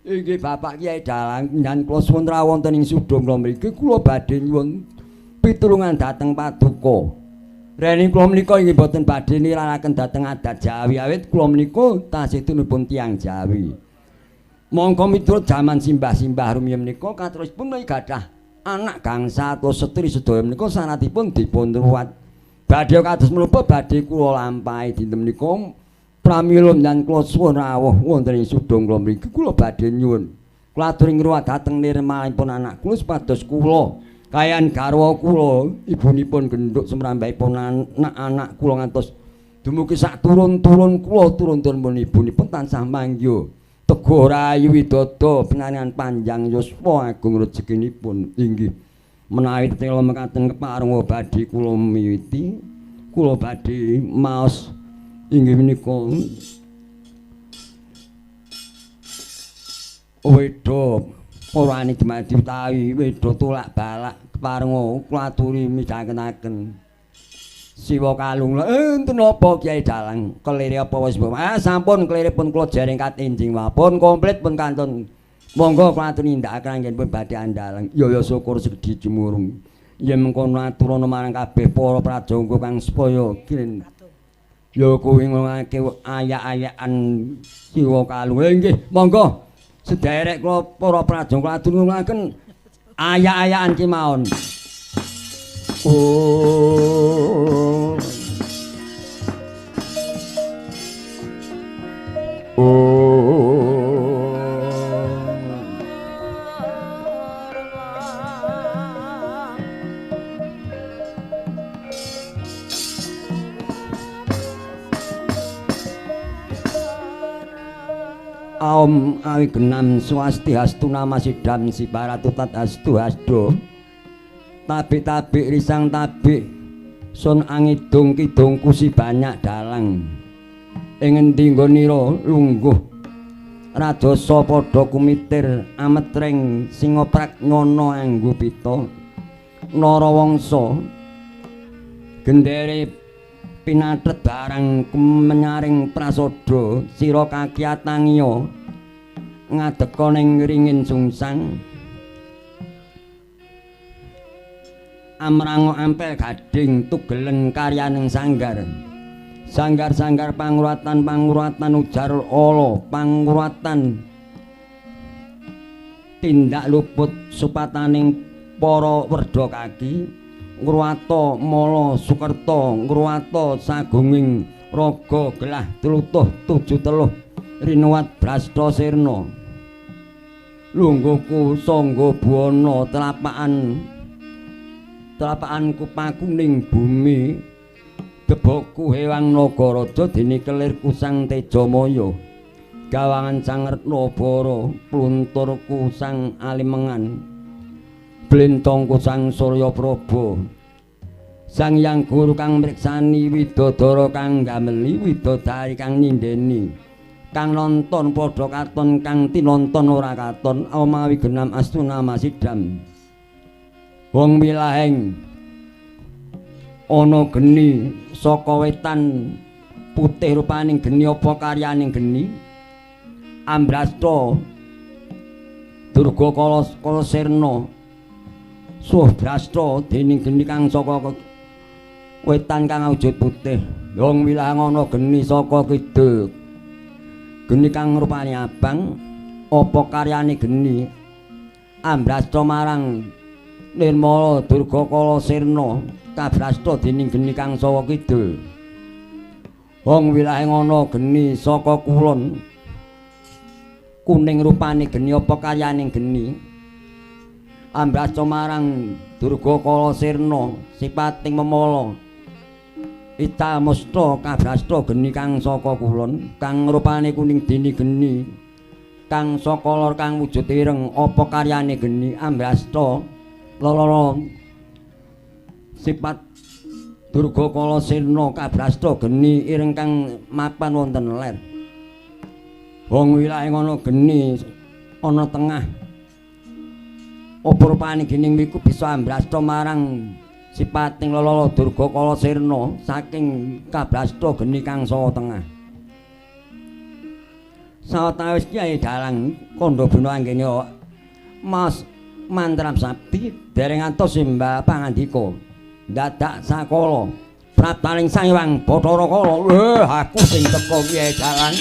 [SPEAKER 1] Inggih Bapak Kyai Dalang nyan kula suwun rawuh wonten ing sudha kula mriki kula badhe nyuwun pitulungan dhateng paduka. Reni kula menika inggih mboten badhe nilaraken dhateng adat Jawi awit kula menika tasih tunipun tiyang Jawi. Mongko miturut jaman simbah-simbah rumiyin menika katerusipun menawi gadah anak gangsa atau setri sedaya menika syaratipun dipun ruwat. Badhe kados menapa badhe kula lampahi dinten menika pramila nyan kula suwun rawuh wonten ing sudha kula mriki kula badhe nyuwun kula aturi ngruwat dhateng nirmalipun anak kula supados kula kayan garwa kula ibunipun genduk sumrambahipun anak-anak kula ngantos dumugi sak turun-turun kula turun-turun ibunipun tansah mangya teguh rahayu widodo pinangan panjang yuswa agung rezekinipun. Inggih menawi tetela mekaten kepareng badhe kula miwiti kula badhe maos inggih menika wedha purane dumadi utawi wedha tolak balak kepareng kula aturi midhangenaken Siwa kalung. Enten napa Kyai Dalang kelire apa wis sampun kelire pun kula jereng kat enjing pun komplit pun kantun monggo kula aturi nindakaken anggenipun badhe andalang. Ya ya syukur sedhi jumurung yen mengkono aturana marang kabeh para prajangga kang supaya kirin ya kuwi ngomongake ayak-ayakan Siwa kalung. Nggih monggo sederek kula para prajangga kula aturi ngomongake ayak-ayakan kemawon. Oh. Oh. Aom awi genam swasti hastu nama sidam sibaratu tat hastu hasdo. Tabik-tabik risang tabik sun angidung kidung kusi banyak dalang. Ing endi nggonira lungguh rajasa padha kumitir ametreng singa pragnyana anggo pita Narawangsa gendere pinathet barang menyaring prasada sira kakiyatangiya ngadeka ning ringin sungsang amrango ampel gading tugelen karyaning sanggar sanggar-sanggar pangruwatan-pangruwatan ujar ala pangruwatan tindak luput supataning para werda kaki ngruwata mala sukerta ngruwata sagunging raga gelah tlutuh tuju teluh rinuwat brasta sirna lungguhku sangga buwana telapakanku pakuning bumi deboku hewang nagaraja dene kelirku sang Tejamaya gawangan sang Retnabara plunturku sang Alimengan blentongku sang Suryapraba sang Hyang Guru kang mriksani widodara kang gameli widodari kang nyindeni kang nonton padha katon kang tinonton ora katon amawi genam astuna masidam wong milaheng ana geni saka wetan putih rupaning geni apa karyaning geni ambrasta durga kala sirna subrasta dening geni kang saka wetan kang awujud putih wong wilaheng ana geni saka kidul geni kang rupane abang apa karyane geni ambrasta marang nirmala durga kala sirna kabrasta dening geni kang saka kidul wong wilaheng ana geni saka kulon kuning rupane geni apa karyaning geni ambrasta marang durga kala sirna sipating memala ita musta kabrasta geni kang saka kulon kang rupane kuning dene geni kang saka lor kang wujud ireng apa karyane geni ambrasta loro sifat durga kala sirna kabrasta geni ireng kang mapan wonten ler wong wilaheng ana geni ana tengah apa rupane geni iku bisa ambrasta marang sipating lelala durga kala sirna saking kabrasta geni kang saha tengah sawetawis kyai dalang kandha bena anggene mas mantram sabdi dereng ngantos simbah pangandika dadak sakala praptaning Sang Hyang Bathara Kala aku sing teka kyai dalang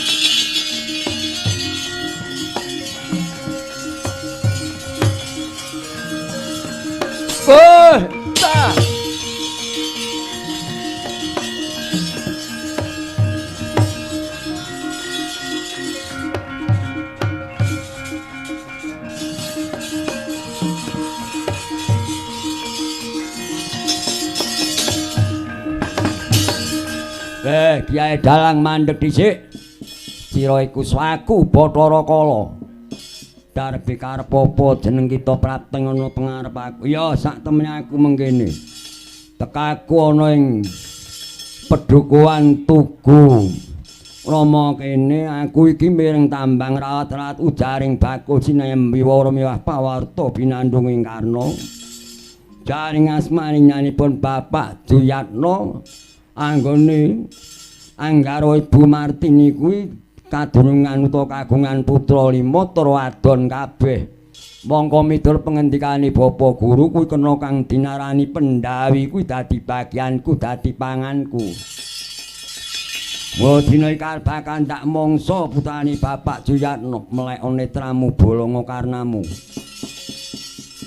[SPEAKER 1] ta. Kiai dalang mandeg dhisik. Sira iku swaku Bathara Kala. Darbe karep apa jeneng kita prapteng ana pengarep aku. Ya sak temene aku mengkene. Tekaku ana ing pedukuhan Tugu. Rama kene aku iki mireng tambang rawat-rawat ujaring bakul sinayem wiwara miwah pawarta binandung ing karna. Jaring asmaninyanipun Bapak Juyatno anggone anggara Ibu Martini kuwi kadurungan utawa kagungan putra 5 tur wadon kabeh. Mongko miturut pengendikane Bapak Guru kuwi kena kang dinarani pendawi kuwi dadi bagianku, dadi panganku. Wa dina iki bakal tak mangsa putrane Bapak Juyatno mlekone netramu bolonga karnamu.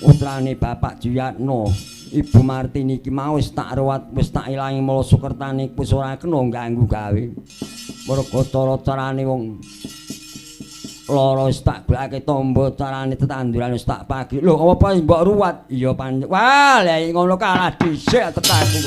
[SPEAKER 1] Putrane Bapak Juyatno Ibu Martini iki mau wis tak ruwat, wis tak ilangi mula sukertane wis ora kena ganggu gawe. Mergo cara-carane wong lara wis tak golekake tombo carane tetanduran wis tak pagi. Lho apa mbok ruwat? Iya pancen. Wah, lha ngono kalah dhisik tekaku.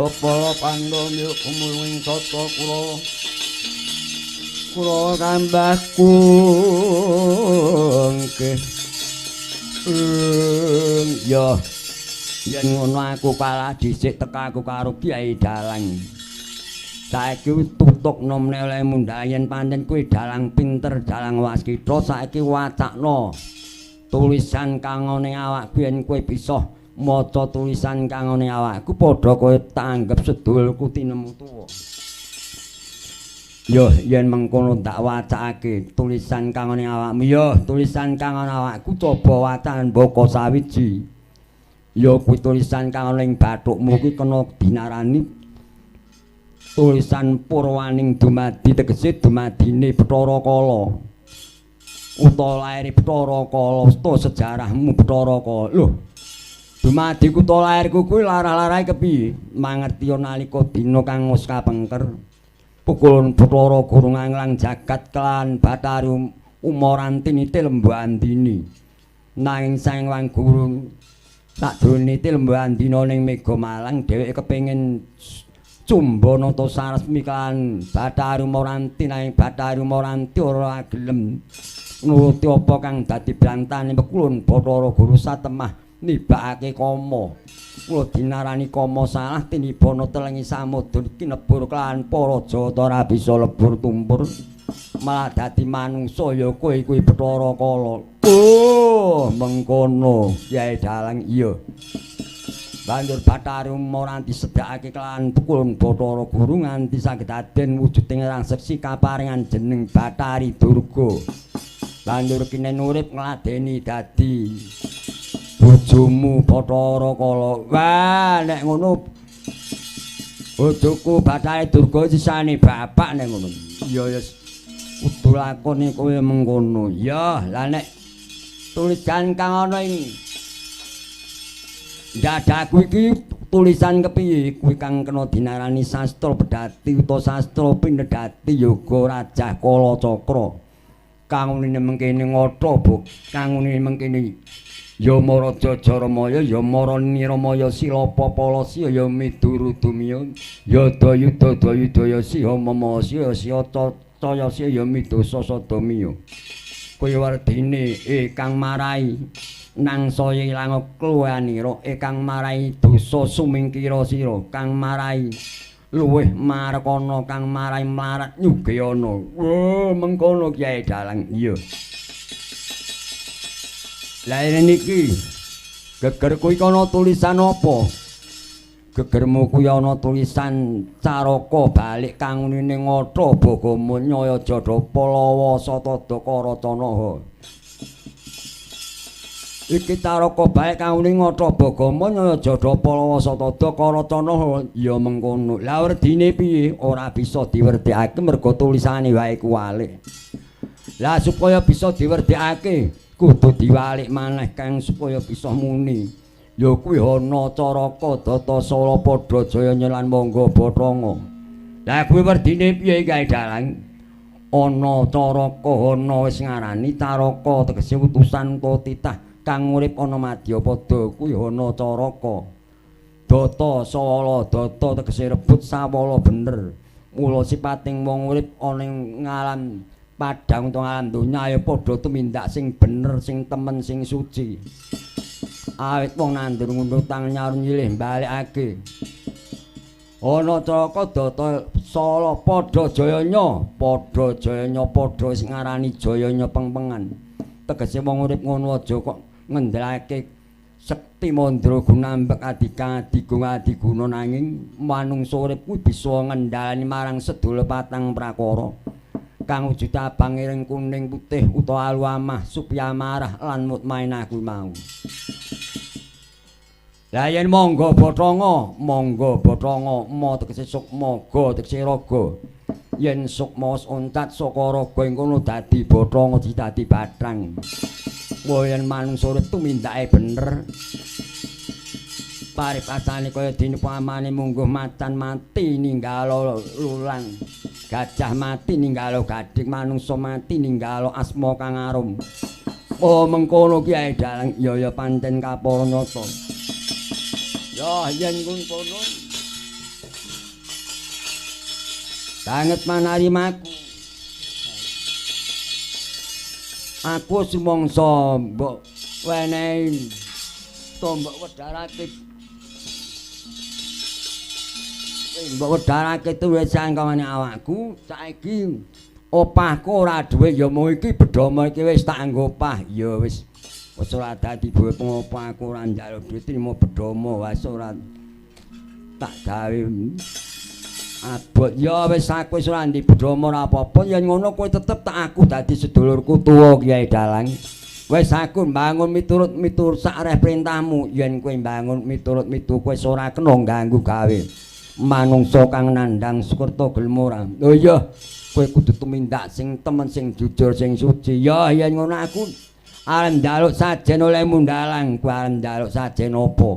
[SPEAKER 1] Ya para Pandhawa kumulung ing sata Kurawa. Kurawa kambahku nggih. Ya yen ngono aku kalah dhisik teka aku karo Kyai Dalang. Saiki tutukno meneh oleh mundhak yen pancen kuwi dalang pinter, dalang waskita, saiki wacakna tulisan kang ana ing awakku yen kowe bisa maca tulisan kang ana ing awakku padha kowe tanggep sedulurku tinemu tuwa. Yo yen mengkono tak wacakake tulisan kang ana ing awakmu. Yo tulisan kang ana awakku coba wacan mbaka sawiji. Ya kuwi tulisan kang ana ing bathukmu kuwi kena dinarani tulisan purwaning dumadi, tegese dumadine Bathara Kala. Utawa laire Bathara Kala, utawa sejarahmu Bathara Kala. Lho, dumadi kutha lairku kuwi larah-larahe kepiye? Mangertiya nalika dina kang wis kapengker. Pukul Bathara Guru nganglang jagat kelan Bathari Umaranti nite Lembu Andini. Nanging Sang Hyang Guru sakjroning nite Lembu Andina ning Mega Malang dheweke kepengin cumbana ta saresmi kan Bathari Umaranti, nanging Bathari Umaranti ora gelem nuruti apa kang dadi brantane pekulun Bathara Guru satemah nibakake kama. Kula dinarani kama salah tinibana telengi samudra iki nebur kelan para jawata ora bisa lebur tumpur malah dadi manungsa ya kowe kuwi Bathara Kala. Oh, mengkono Kyai Dalang. Iya. Banjur Bathari Umaranti sedhakake kelawan pukulun Bathara Guru nganti saged aden wujuding raseksi kaparingan jeneng Bathari Durga. Banjur kinen urip ngladeni dadi bojomu Bathara Kala. Wah, nek ngono bojoku Bathari Durga sisane bapak nek ngono. Iya ya kudu lakone kowe mengkono. Ya, lah nek tulisan kang ana ing dadaku iki tulisan kepiye? Kuwi kang kena dinarani sastra pedhati utawa sastra pinedhati yoga rajah kala cakra. Kang unine mengkene ngata, Bu. Kang unine mengkene ya Maraja Jaramaya, ya Mara Niramaya Silapa Palasya, ya Midurudumiya, ya Dayuda Dayudaya Siha Mamasya, Siya Cayasya, ya Midasa Sadamiya. Kuwi werdine kang marai nang saya ilang kluwanira, kang marai dosa sumingkira sira, kang marai luwih marekana, kang marai mlarat nyugihana. Oh, mengkono Kyai Dalang. Iya. Lah niki geger kuwi ana tulisan apa? Gegermu kuwi ana tulisan caraka balik kang unine ngata bagamu nyaya jada palawa satada karacanaha. Iki caraka balik kang unine ngata bagamu nyaya jada palawa satada karacanaha. Ya mengkono. Lah werdine piye? Ora bisa diwerdekake mergo tulisane wae kuwalik. Lah supaya bisa diwerdekake kudu diwalik maneh kang supaya bisa muni. Ya kuwi ana caraka data sala padha jaya lan mangga bathanga. Lah kuwi werdine piye Kyai Dalang? Ana caraka ana wis ngarani caraka tegese utusan utawa titah kang urip ana madyapada kuwi ana caraka. Data sawala data tegese rebut sawala bener. Mula sipating wong urip ana ing ngalam padhang utawa alam donya ya padha tumindak sing bener, sing temen, sing suci. Awit wong nandur ngundang nyaur nyilih balekake. Ana caraka data sala padha jayanya, padha jayanya padha sing ngarani jayanya pengpengan. Tegese wong urip ngono aja kok ngendelake sekti mandra gunambek adika adigung adiguna, nanging manungsa urip kuwi bisa ngendhaleni marang sedaya patang prakara. Kang wujud abang ireng kuning putih utawa alu amah supya marah lan mutmainah kuwi mau. Lah yen mangga bathanga, mangga bathanga, ma tegese sukma, ga tegese raga. Yen sukma wis oncat saka raga ing kono dadi bathanga, dadi bathang. Wa yen manungsa urip tumindake bener. Paripasane kaya dene pamane mungguh macan mati ninggalo lulang, gajah mati ninggalo gading, manungsa mati ninggalo asma kang arum. Oh mengkono Kyai Dalang. Ya ya pancen kapara nyata. Ya yen kono. Banget manarimaku. Aku sumangsa mbok wenehi tombok wedharake. Mbok wedharake tuwe cangkongane awakku. Saiki opahku ora duwe ya mung iki bedhama iki wis tak anggo opah. Ya wis wis ora dadi duwe pengopo aku ora njaluk duit trimo bedhama wis ora tak gawe abot. Ya wis aku wis ora ndek bedhama ora apa-apa yen ngono kowe tetep tak aku dadi sedulurku tuwa Kyai Dalang. Wis aku mbangun miturut-miturut sak reh perintahmu. Yen kowe mbangun miturut mitu kowe wis ora kena ganggu gawe manungsa kang nandhang Sukerta gelem ora. Oh iya, kowe kudu tumindak sing temen sing jujur sing suci. Ya yen ngono aku arep njaluk sajen olehmu Dalang. Kowe arep njaluk sajen apa?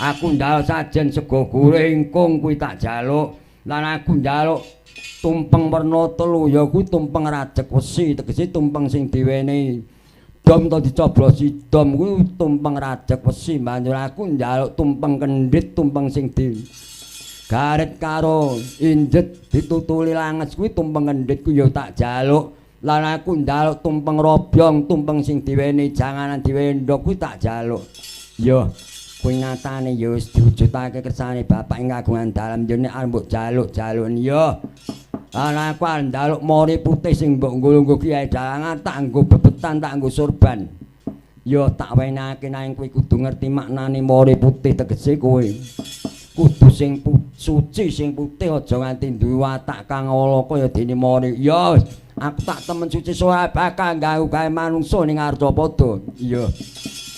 [SPEAKER 1] Aku njaluk sajen sego goreng ingkung kuwi tak jaluk. Lan aku njaluk tumpeng werna telu ya kuwi tumpeng rajek wesi, tegese tumpeng sing diwenehi dom to dicoblosi dom kuwi tumpeng rajek wesi. Banjur aku njaluk tumpeng kendhit, tumpeng sing di garet karo injet ditutuli langes kuwi tumpeng kendhit kuwi ya tak jaluk. Lan aku njaluk tumpeng robyong, tumpeng sing diwenehi janganan diwendhok kuwi tak jaluk. Ya kuwi nyatane ya wis diwujudake kersane bapak ing kagungan dalem yen nek arep mbok jaluk-jaluk ya. Lan aku arep njaluk mori putih sing mbok nggo-nggo Kyai Dalangan tak nggo bebetan, tak nggo sorban. Ya tak wenehake nang kowe kudu ngerti maknane mori putih, tegese kowe kudu sing suci sing putih aja nganti duwe watak kang ala kaya dene mori. Ya aku tak temen suci ora bakal ganggu gawe manungsa ning Arcapada. Iya.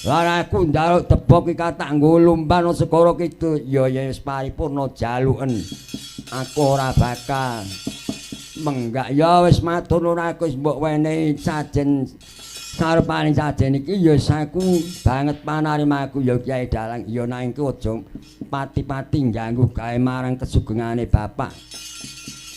[SPEAKER 1] Lan aku njaluk debok iki tak nggo lumban segara kidul. Ya ya wis paripurna jaluken. Aku ora bakal menggak. Ya wis matur nuwun aku wis mbok wenehi sajen sarepane sajen iki ya aku banget panarimaku ya Kyai Dalang. Ya nanging ku aja pati-pati ngganggu gawe marang kesugengane bapak.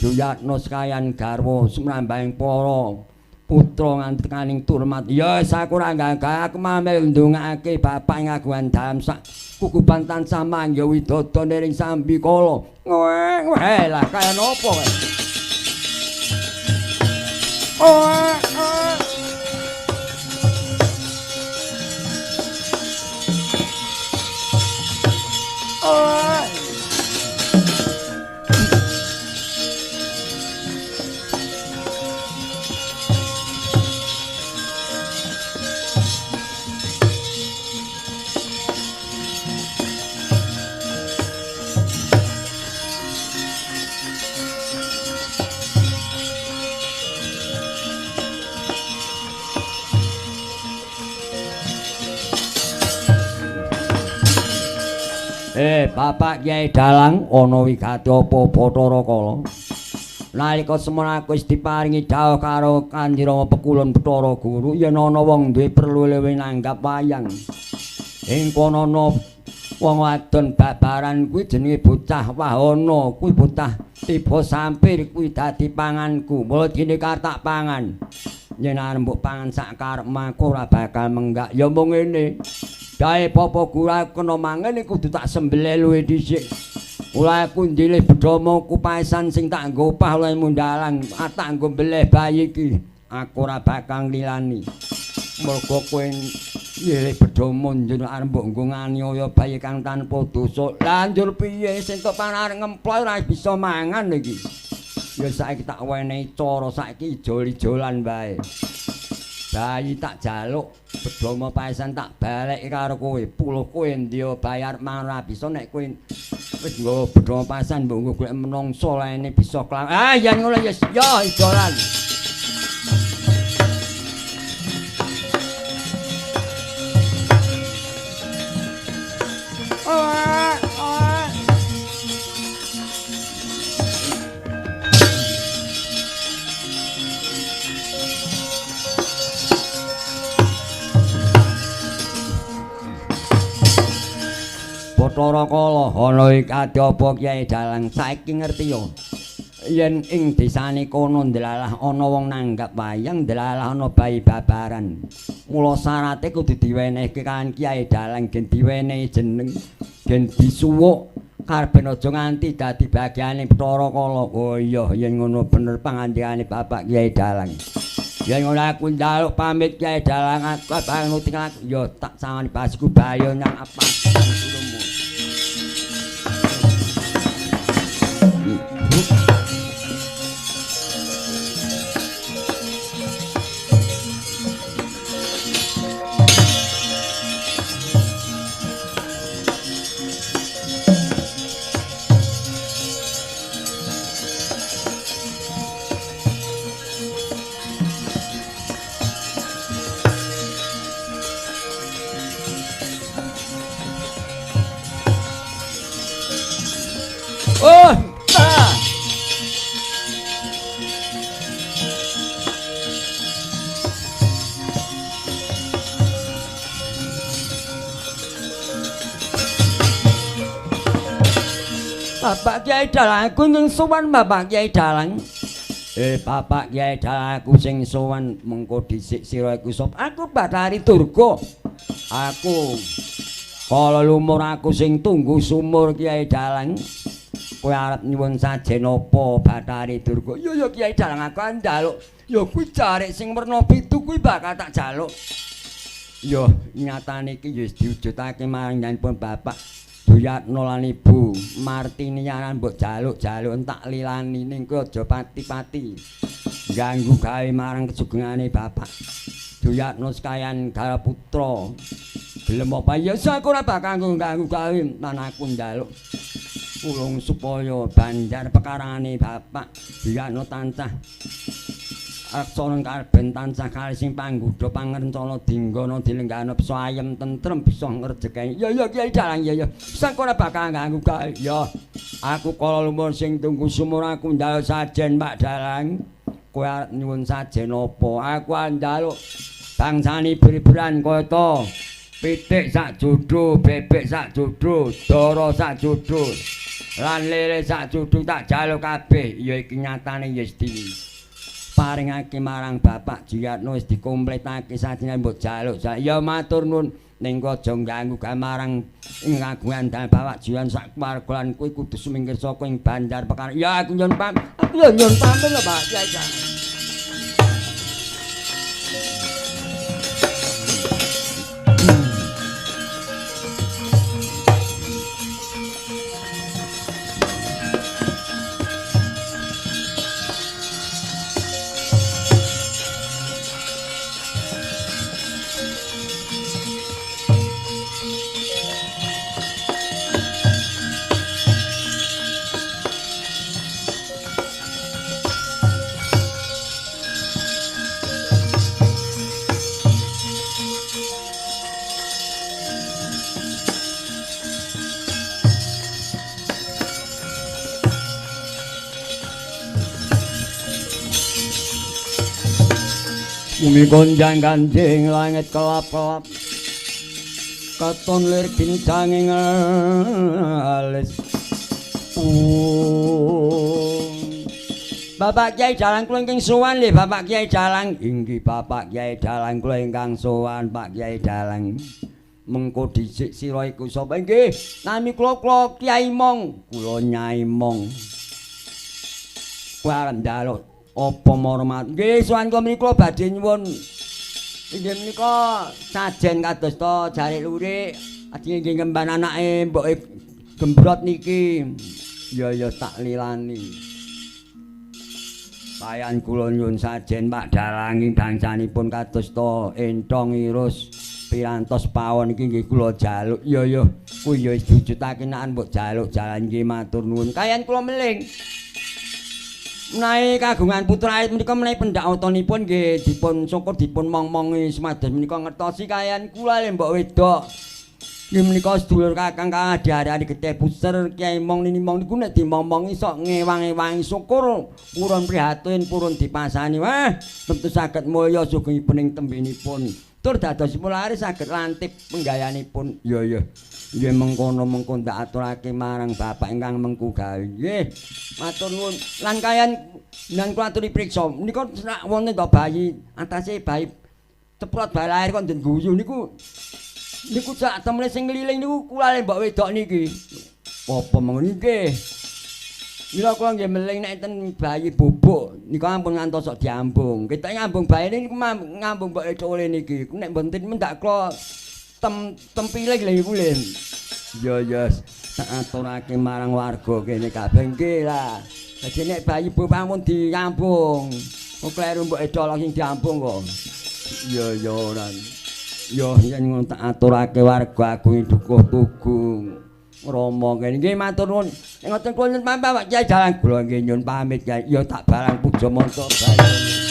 [SPEAKER 1] Juyatno sekayan garwa sumrambahing para putra nganti tekaning turmat. Ya wis aku ora ngganggu, aku mamel ndongakake bapak ing kagungan dalem sak kukuban tansah mangga widodo niring sambikala. Ngweh lah kaya napa kowe? Oh, oh. Bapak Kyai Dalang ana wigati apa Bathara Kala? Nalika semono aku wis diparingi dawuh karo Kanjeng Rama Pekulun Bathara Guru yen ana wong duwe perlu luwih nanggap wayang. Ing kono ana wong wadon babaran kuwi jenenge bocah Wahana, kuwi bocah tiba sampir kuwi dadi panganku. Mula dene tak pangan. Yen arep mbok pangan sak karepmu aku ora bakal menggak. Ya mung ngene. Dae Bapak Guru aku kena mangan kudu tak sembelih luwih dhisik. Ora aku ndilih bedhama kupaesan sing tak nggo opah oleh mundalang, tak nggo mbeleh bayi iki. Aku ora bakal nglilani. Mergo kowe nyilih bedhama njur arep mbok nggo nganiaya bayi kang tanpa dosa. Lah njur piye sing tok panarep ngemploy ora bisa mangan iki. Ya saiki tak wenehi cara saiki ijol-ijolan wae. Bayi tak jaluk bedhama paesan tak baleki karo kowe. Puluh kowe ndiyo bayar mangan ora bisa nek kowe wis nggo bedhama paesan mbok nggo golek menungso laene bisa kelang. Ah yen ngono ya ya ijolan. Bathara Kala ana iki adi apa Kyai Dalang saiki ngerti yo yen ing desane kono ndelalah ana wong nanggap wayang, ndelalah ana bayi babaran. Mula syarate kudu diwenehke kan Kyai Dalang, gen diwenehi jeneng, gen disuwuk Karben aja nganti dadi bagiane Bathara Kala. Oh iya, yen ngono bener pangandikane Bapak Kyai Dalang. Yen ngono aku njaluk pamit Kyai Dalang, aku panguti aku ya tak sawani basiku bayo nang apa. Oh, ta. Bapak Kyai Dalang, aku sing sowan Bapak Kyai Dalang. Bapak Kyai Dalang, aku sing sowan mengko dhisik sira iku sapa? Aku Bathari Durga. Aku kala lumur aku sing tunggu sumur Kyai Dalang. Kowe arep nyuwun sajen apa Bathari Durga? Ya ya Kyai Dalang, aku njaluk ya kuwi jarik sing werna pitu kuwi bakal tak jaluk. Ya nyatane iki ya wis diwujudake marang nyanipun Bapak Duyatno lan Ibu Martini aran mbok jaluk-jaluk tak lilani ning kowe aja pati-pati ganggu gawe marang kesugengane Bapak Duyatno sekayan garaputra. Gelem apa ya aku ora bakal ganggu gawe lan aku njaluk ulung supaya banjar pekarangane Bapak Duyatno tansah aksana karben tansah kalih sing pangguda pangrencana dinggana dilenggana bisa ayem tentrem bisa ngrejekeni. Ya ya Kyai Dalang, ya ya aku ora bakal ganggu gawe. Ya aku kala lumur sing tunggu sumur aku njaluk sajen Pak Dalang. Kowe arep nyuwun sajen apa? Aku njaluk bangsane bri-bran kaya pitik sak jodoh, bebek sak jodoh, dara sak jodoh, lan lele sak jodoh tak jaluk kabeh. Ya iki nyatane ya wis diparingake marang Bapak Jiyatno, wis dikompletake sajene mbok jaluk. Ya matur nuwun ning aja ganggu marang ing kagungan dalem Bapak Jiyan sak keluarga lan kuwi kudu sumingkir saka ing banjar perkara. Ya aku nyuwun pamit. Aku ya nyuwun pamit lho Pak Kyai. Bumi gonjang ganjing langit kelap-kelap katon lir bincanging alis. Bapak Kyai Dalang kula ingkang sowan lho Bapak Kyai Dalang. Inggih Bapak Kyai Dalang kula ingkang sowan Pak Kyai Dalang. Mengko dhisik sira iku sapa? Inggih, nami kula kula Kyai Mong. Kula Nyai Mong. Kowe arep njaluk apa marmat? Nggih, sowan kula menika badhe nyuwun inggih menika sajen kados to jarik lurik ajeng nggih ngemban anake mboke gembrot niki. Ya ya tak lilani. Payan kula nyuwun sajen Pak Dalang ing bangsanipun kados to entong irus pirantos pawon iki nggih kula jaluk. Ya ya kuwi ya wis diwujudake nek mbok jaluk jalan nggih matur nuwun. Kayan kula meling. Menawi kagungan putra menika menawi pendak otonipun nggih dipun syukur dipun mong-mongi sumados menika ngertosi kayan kula le mbok wedok. Nggih menika sedulur kakang kang diarani getih puser Kyai Mong Nini Mong niku nek dimong-mongi sok ngewang-ewangi syukur purun prihatin purun dipasani. Wah, tentu saged mulya sugengipun ing tembinipun. Tur dadosipun laris saged lantip penggayanipun. Ya ya. Nggih mengkono mengko ndak aturake marang bapak ingkang mengku gawe. Nggih. Matur nuwun. Lan kayan lan kula aturi priksa. Menika sak wonten to bayi atase bayi ceprot bayi lahir kok nden guyu niku. Niku sak temene sing ngeliling niku kula le mbok wedok niki. Apa mengko nggih. Mila kula nggih meling nek enten bayi bubuk nika ampun ngantos sok diambung. Kita ngambung bayi niku ngambung mbok ecole niki. Nek mboten mendak kula tempiling lho iku lho. Ya ya tak aturake marang warga kene kabeh nggih lah. Dadi nek bayi bubuk ampun diambung. Kok kleru mbok ecolok sing diambung kok. Ya ya ora. Ya yen ngono tak aturake warga agung Dukuh Tugu. Rama kene nggih matur nuwun. Nek ngoten kula nyuwun pamit Pak Kyai Dalang kula nggih nyuwun pamit Kyai. Ya tak barang puja manca bayi.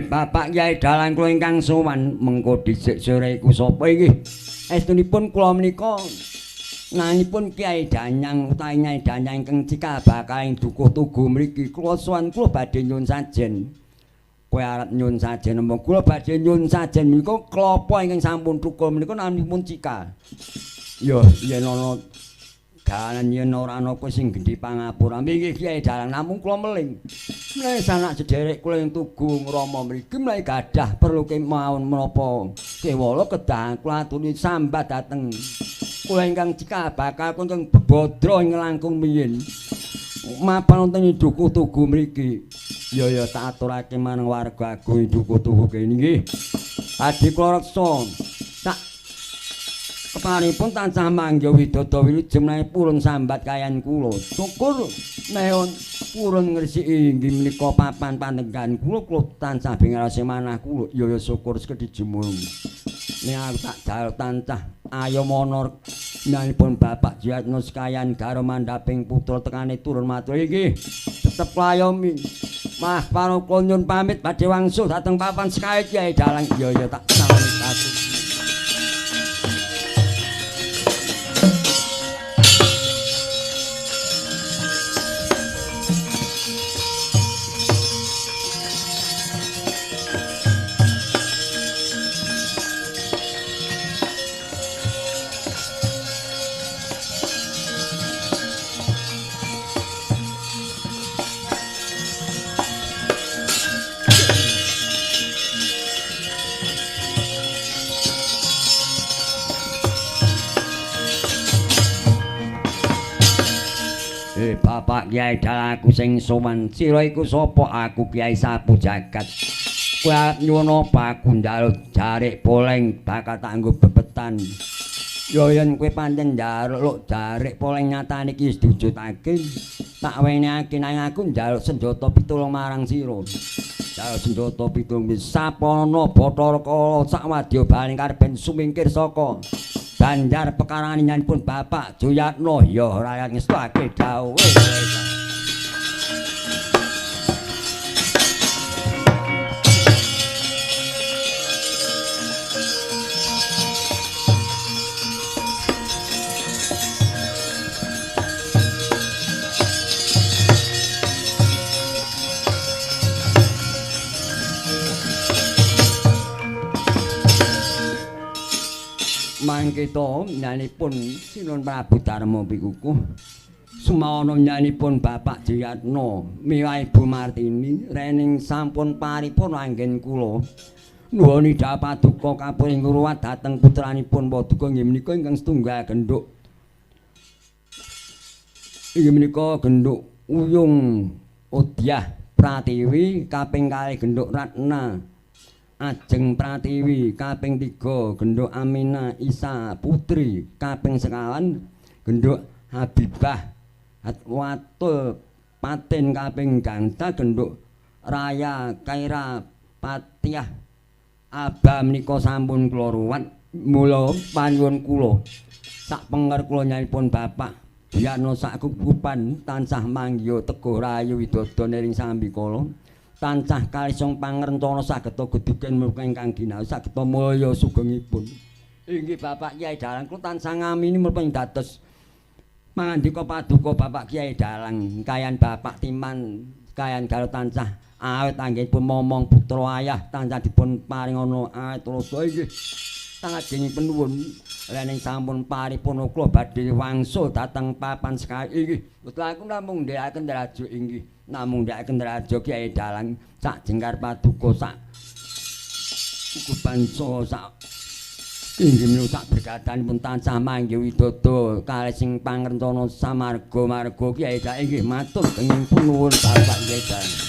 [SPEAKER 1] Bapak Kyai Dalang kula ingkang sowan mengko dhisik sore iku sapa iki? Estunipun kula menika nanipun Kyai Danyang utawi Nyai Danyang ingkang cikal bakaling Dukuh Tugu mriki. Kula sowan kula badhe nyuwun sajen. Kowe arep nyuwun sajen apa? Kula badhe nyuwun sajen menika klapa ingkang sampun thukul menika naminipun cikal. Ya yen ana dalan yen ora ana kowe sing gendhi pangapura. Nggih Kyai Dalang namung kula meling. Menawi sanak sederek kula ing Tugu Ngrama mriki menawi gadah perlu kemawon menapa kewala kedah kula aturi sambat dhateng kula ingkang cikal bakal ingkang bebadra ing langkung miyin. Mapan wonten ing Dukuh Tugu mriki. Ya ya tak aturake marang warga agung ing Dukuh Tugu kene nggih. Adi kula reksa tak keparipun tansah mangga widada wilujeng menawi purun sambat kayan kula. Syukur menawi purun ngresiki inggih menika papan pandenggan kula, kula tansah bingarase manah kula. Ya ya syukur sekedhi jemur. Nek aku tak jaluk tansah ayomana nyanipun Bapak Jiyatno sekayan garwa mandhaping putra tekane turun matur inggih tetep layomi. Mah para kula nyuwun pamit badhe wangsul dhateng papan sekae Kyai Dalang. Ya ya tak sawani kasus. Bapak Kyai Dalang aku sing sowan. Sira iku sapa? Aku Kyai Sapu Jagat. Kowe arep nyuwun apa? Aku njaluk jarik poleng bakal tak nggo bebetan. Ya yen kowe pancen njaluk jarik poleng nyatane iki wis diwujudake, tak wenehake nang aku njaluk senjata pitulung marang sira. Njaluk senjata pitulung sapana Bathara Kala sak wadya baling karben sumingkir saka Banjar pekarangan nyanipun Bapak Juyatno. Ya rakyat ngestake dawuhe. Mangkita nyanipun Sinuwun Prabu Darma Pikukuh sumawana nyanipun Bapak Jiyatno miwah Ibu Martini rening sampun paripurna anggen kula nuwuni paduka kapuring ruwat dhateng putranipun paduka inggih menika ingkang setunggal gendhuk inggih menika gendhuk Uyung Odyah Pratiwi kaping kalih gendhuk Ratna Ajeng Pratiwi kaping 3 gendhuk Amina Isa Putri kaping sekawan gendhuk Habibah Hatwatul Patin kaping gangsal gendhuk Raya Kaira Patiah Aba menika sampun kula ruwat. Mula panyuwun kula sak penger kula nyanipun Bapak Diyana sak kukupan tansah manggiha teguh rahayu widodo nering sambikala. Tansah kalisung pangrencana sageta geduken mriko ingkang ginawi sageta mulya sugengipun. Inggih Bapak Kyai Dalang kula tansah ngamini menapa ing dados mangandika paduka Bapak Kyai Dalang kayan Bapak Timan kayan Garut tansah awet anggenipun momong putra ayah tansah dipun paringana awet rasa inggih tangajengipun nuwun lening sampun paripurna kula badhe wangsul dhateng papan sekali inggih betul aku namung ndhekaken raja inggih namung ndhekaken raja Kyai Dalang sak jengkar paduka sak kukuban saha sak inggih menika sak berkatanipun tansah manggih widodo kalih sing pangrencana samarga marga Kyai Dalang inggih matur kenging nuwun Bapak Kyai Dalang.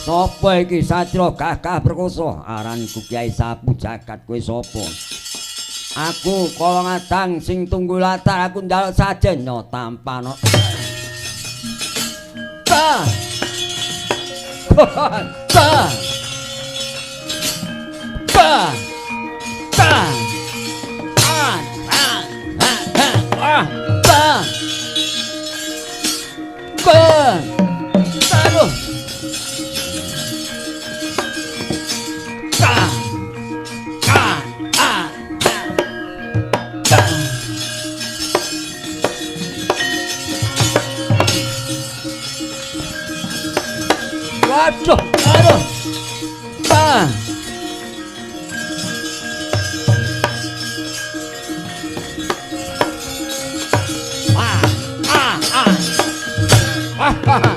[SPEAKER 1] Sapa iki Satria gagah perkosa? Aranku Kyai Sapu Jagat. Kowe sapa? Aku Kala Ngadang sing tunggu latar. Aku njaluk sajen no tampano. Ta. Ta. Ta. Ta. Ah, ah, ah, ah. Ta. Ta. Taruh. Aduh, aduh. Ah. Ah, ah, ah. Ah, ah.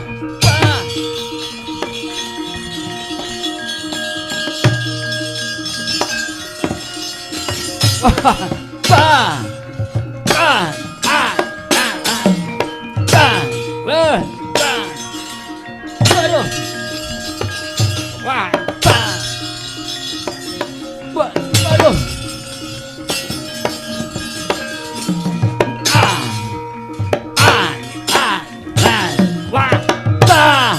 [SPEAKER 1] Ah. Ah, ah, ah, ah. Ah. Ah. Aduh. Wah, bah. Wah, aduh. Ah. Ah, ah, ah. Wah, bah.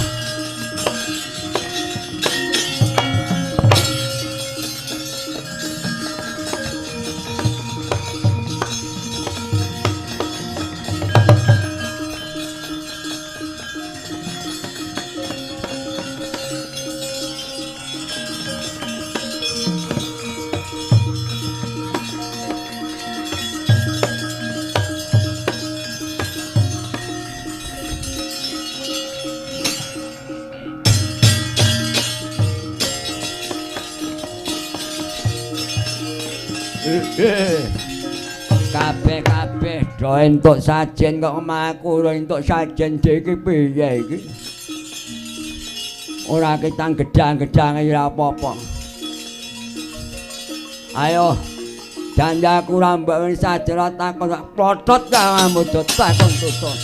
[SPEAKER 1] Kabeh-kabeh do entuk sajen kok omahku ora entuk sajen iki piye iki? Ora ketang gedang-gedange ora apa-apa. Ayo janjaku ora mbok sajen ora takon plotot kamu takon tutuk.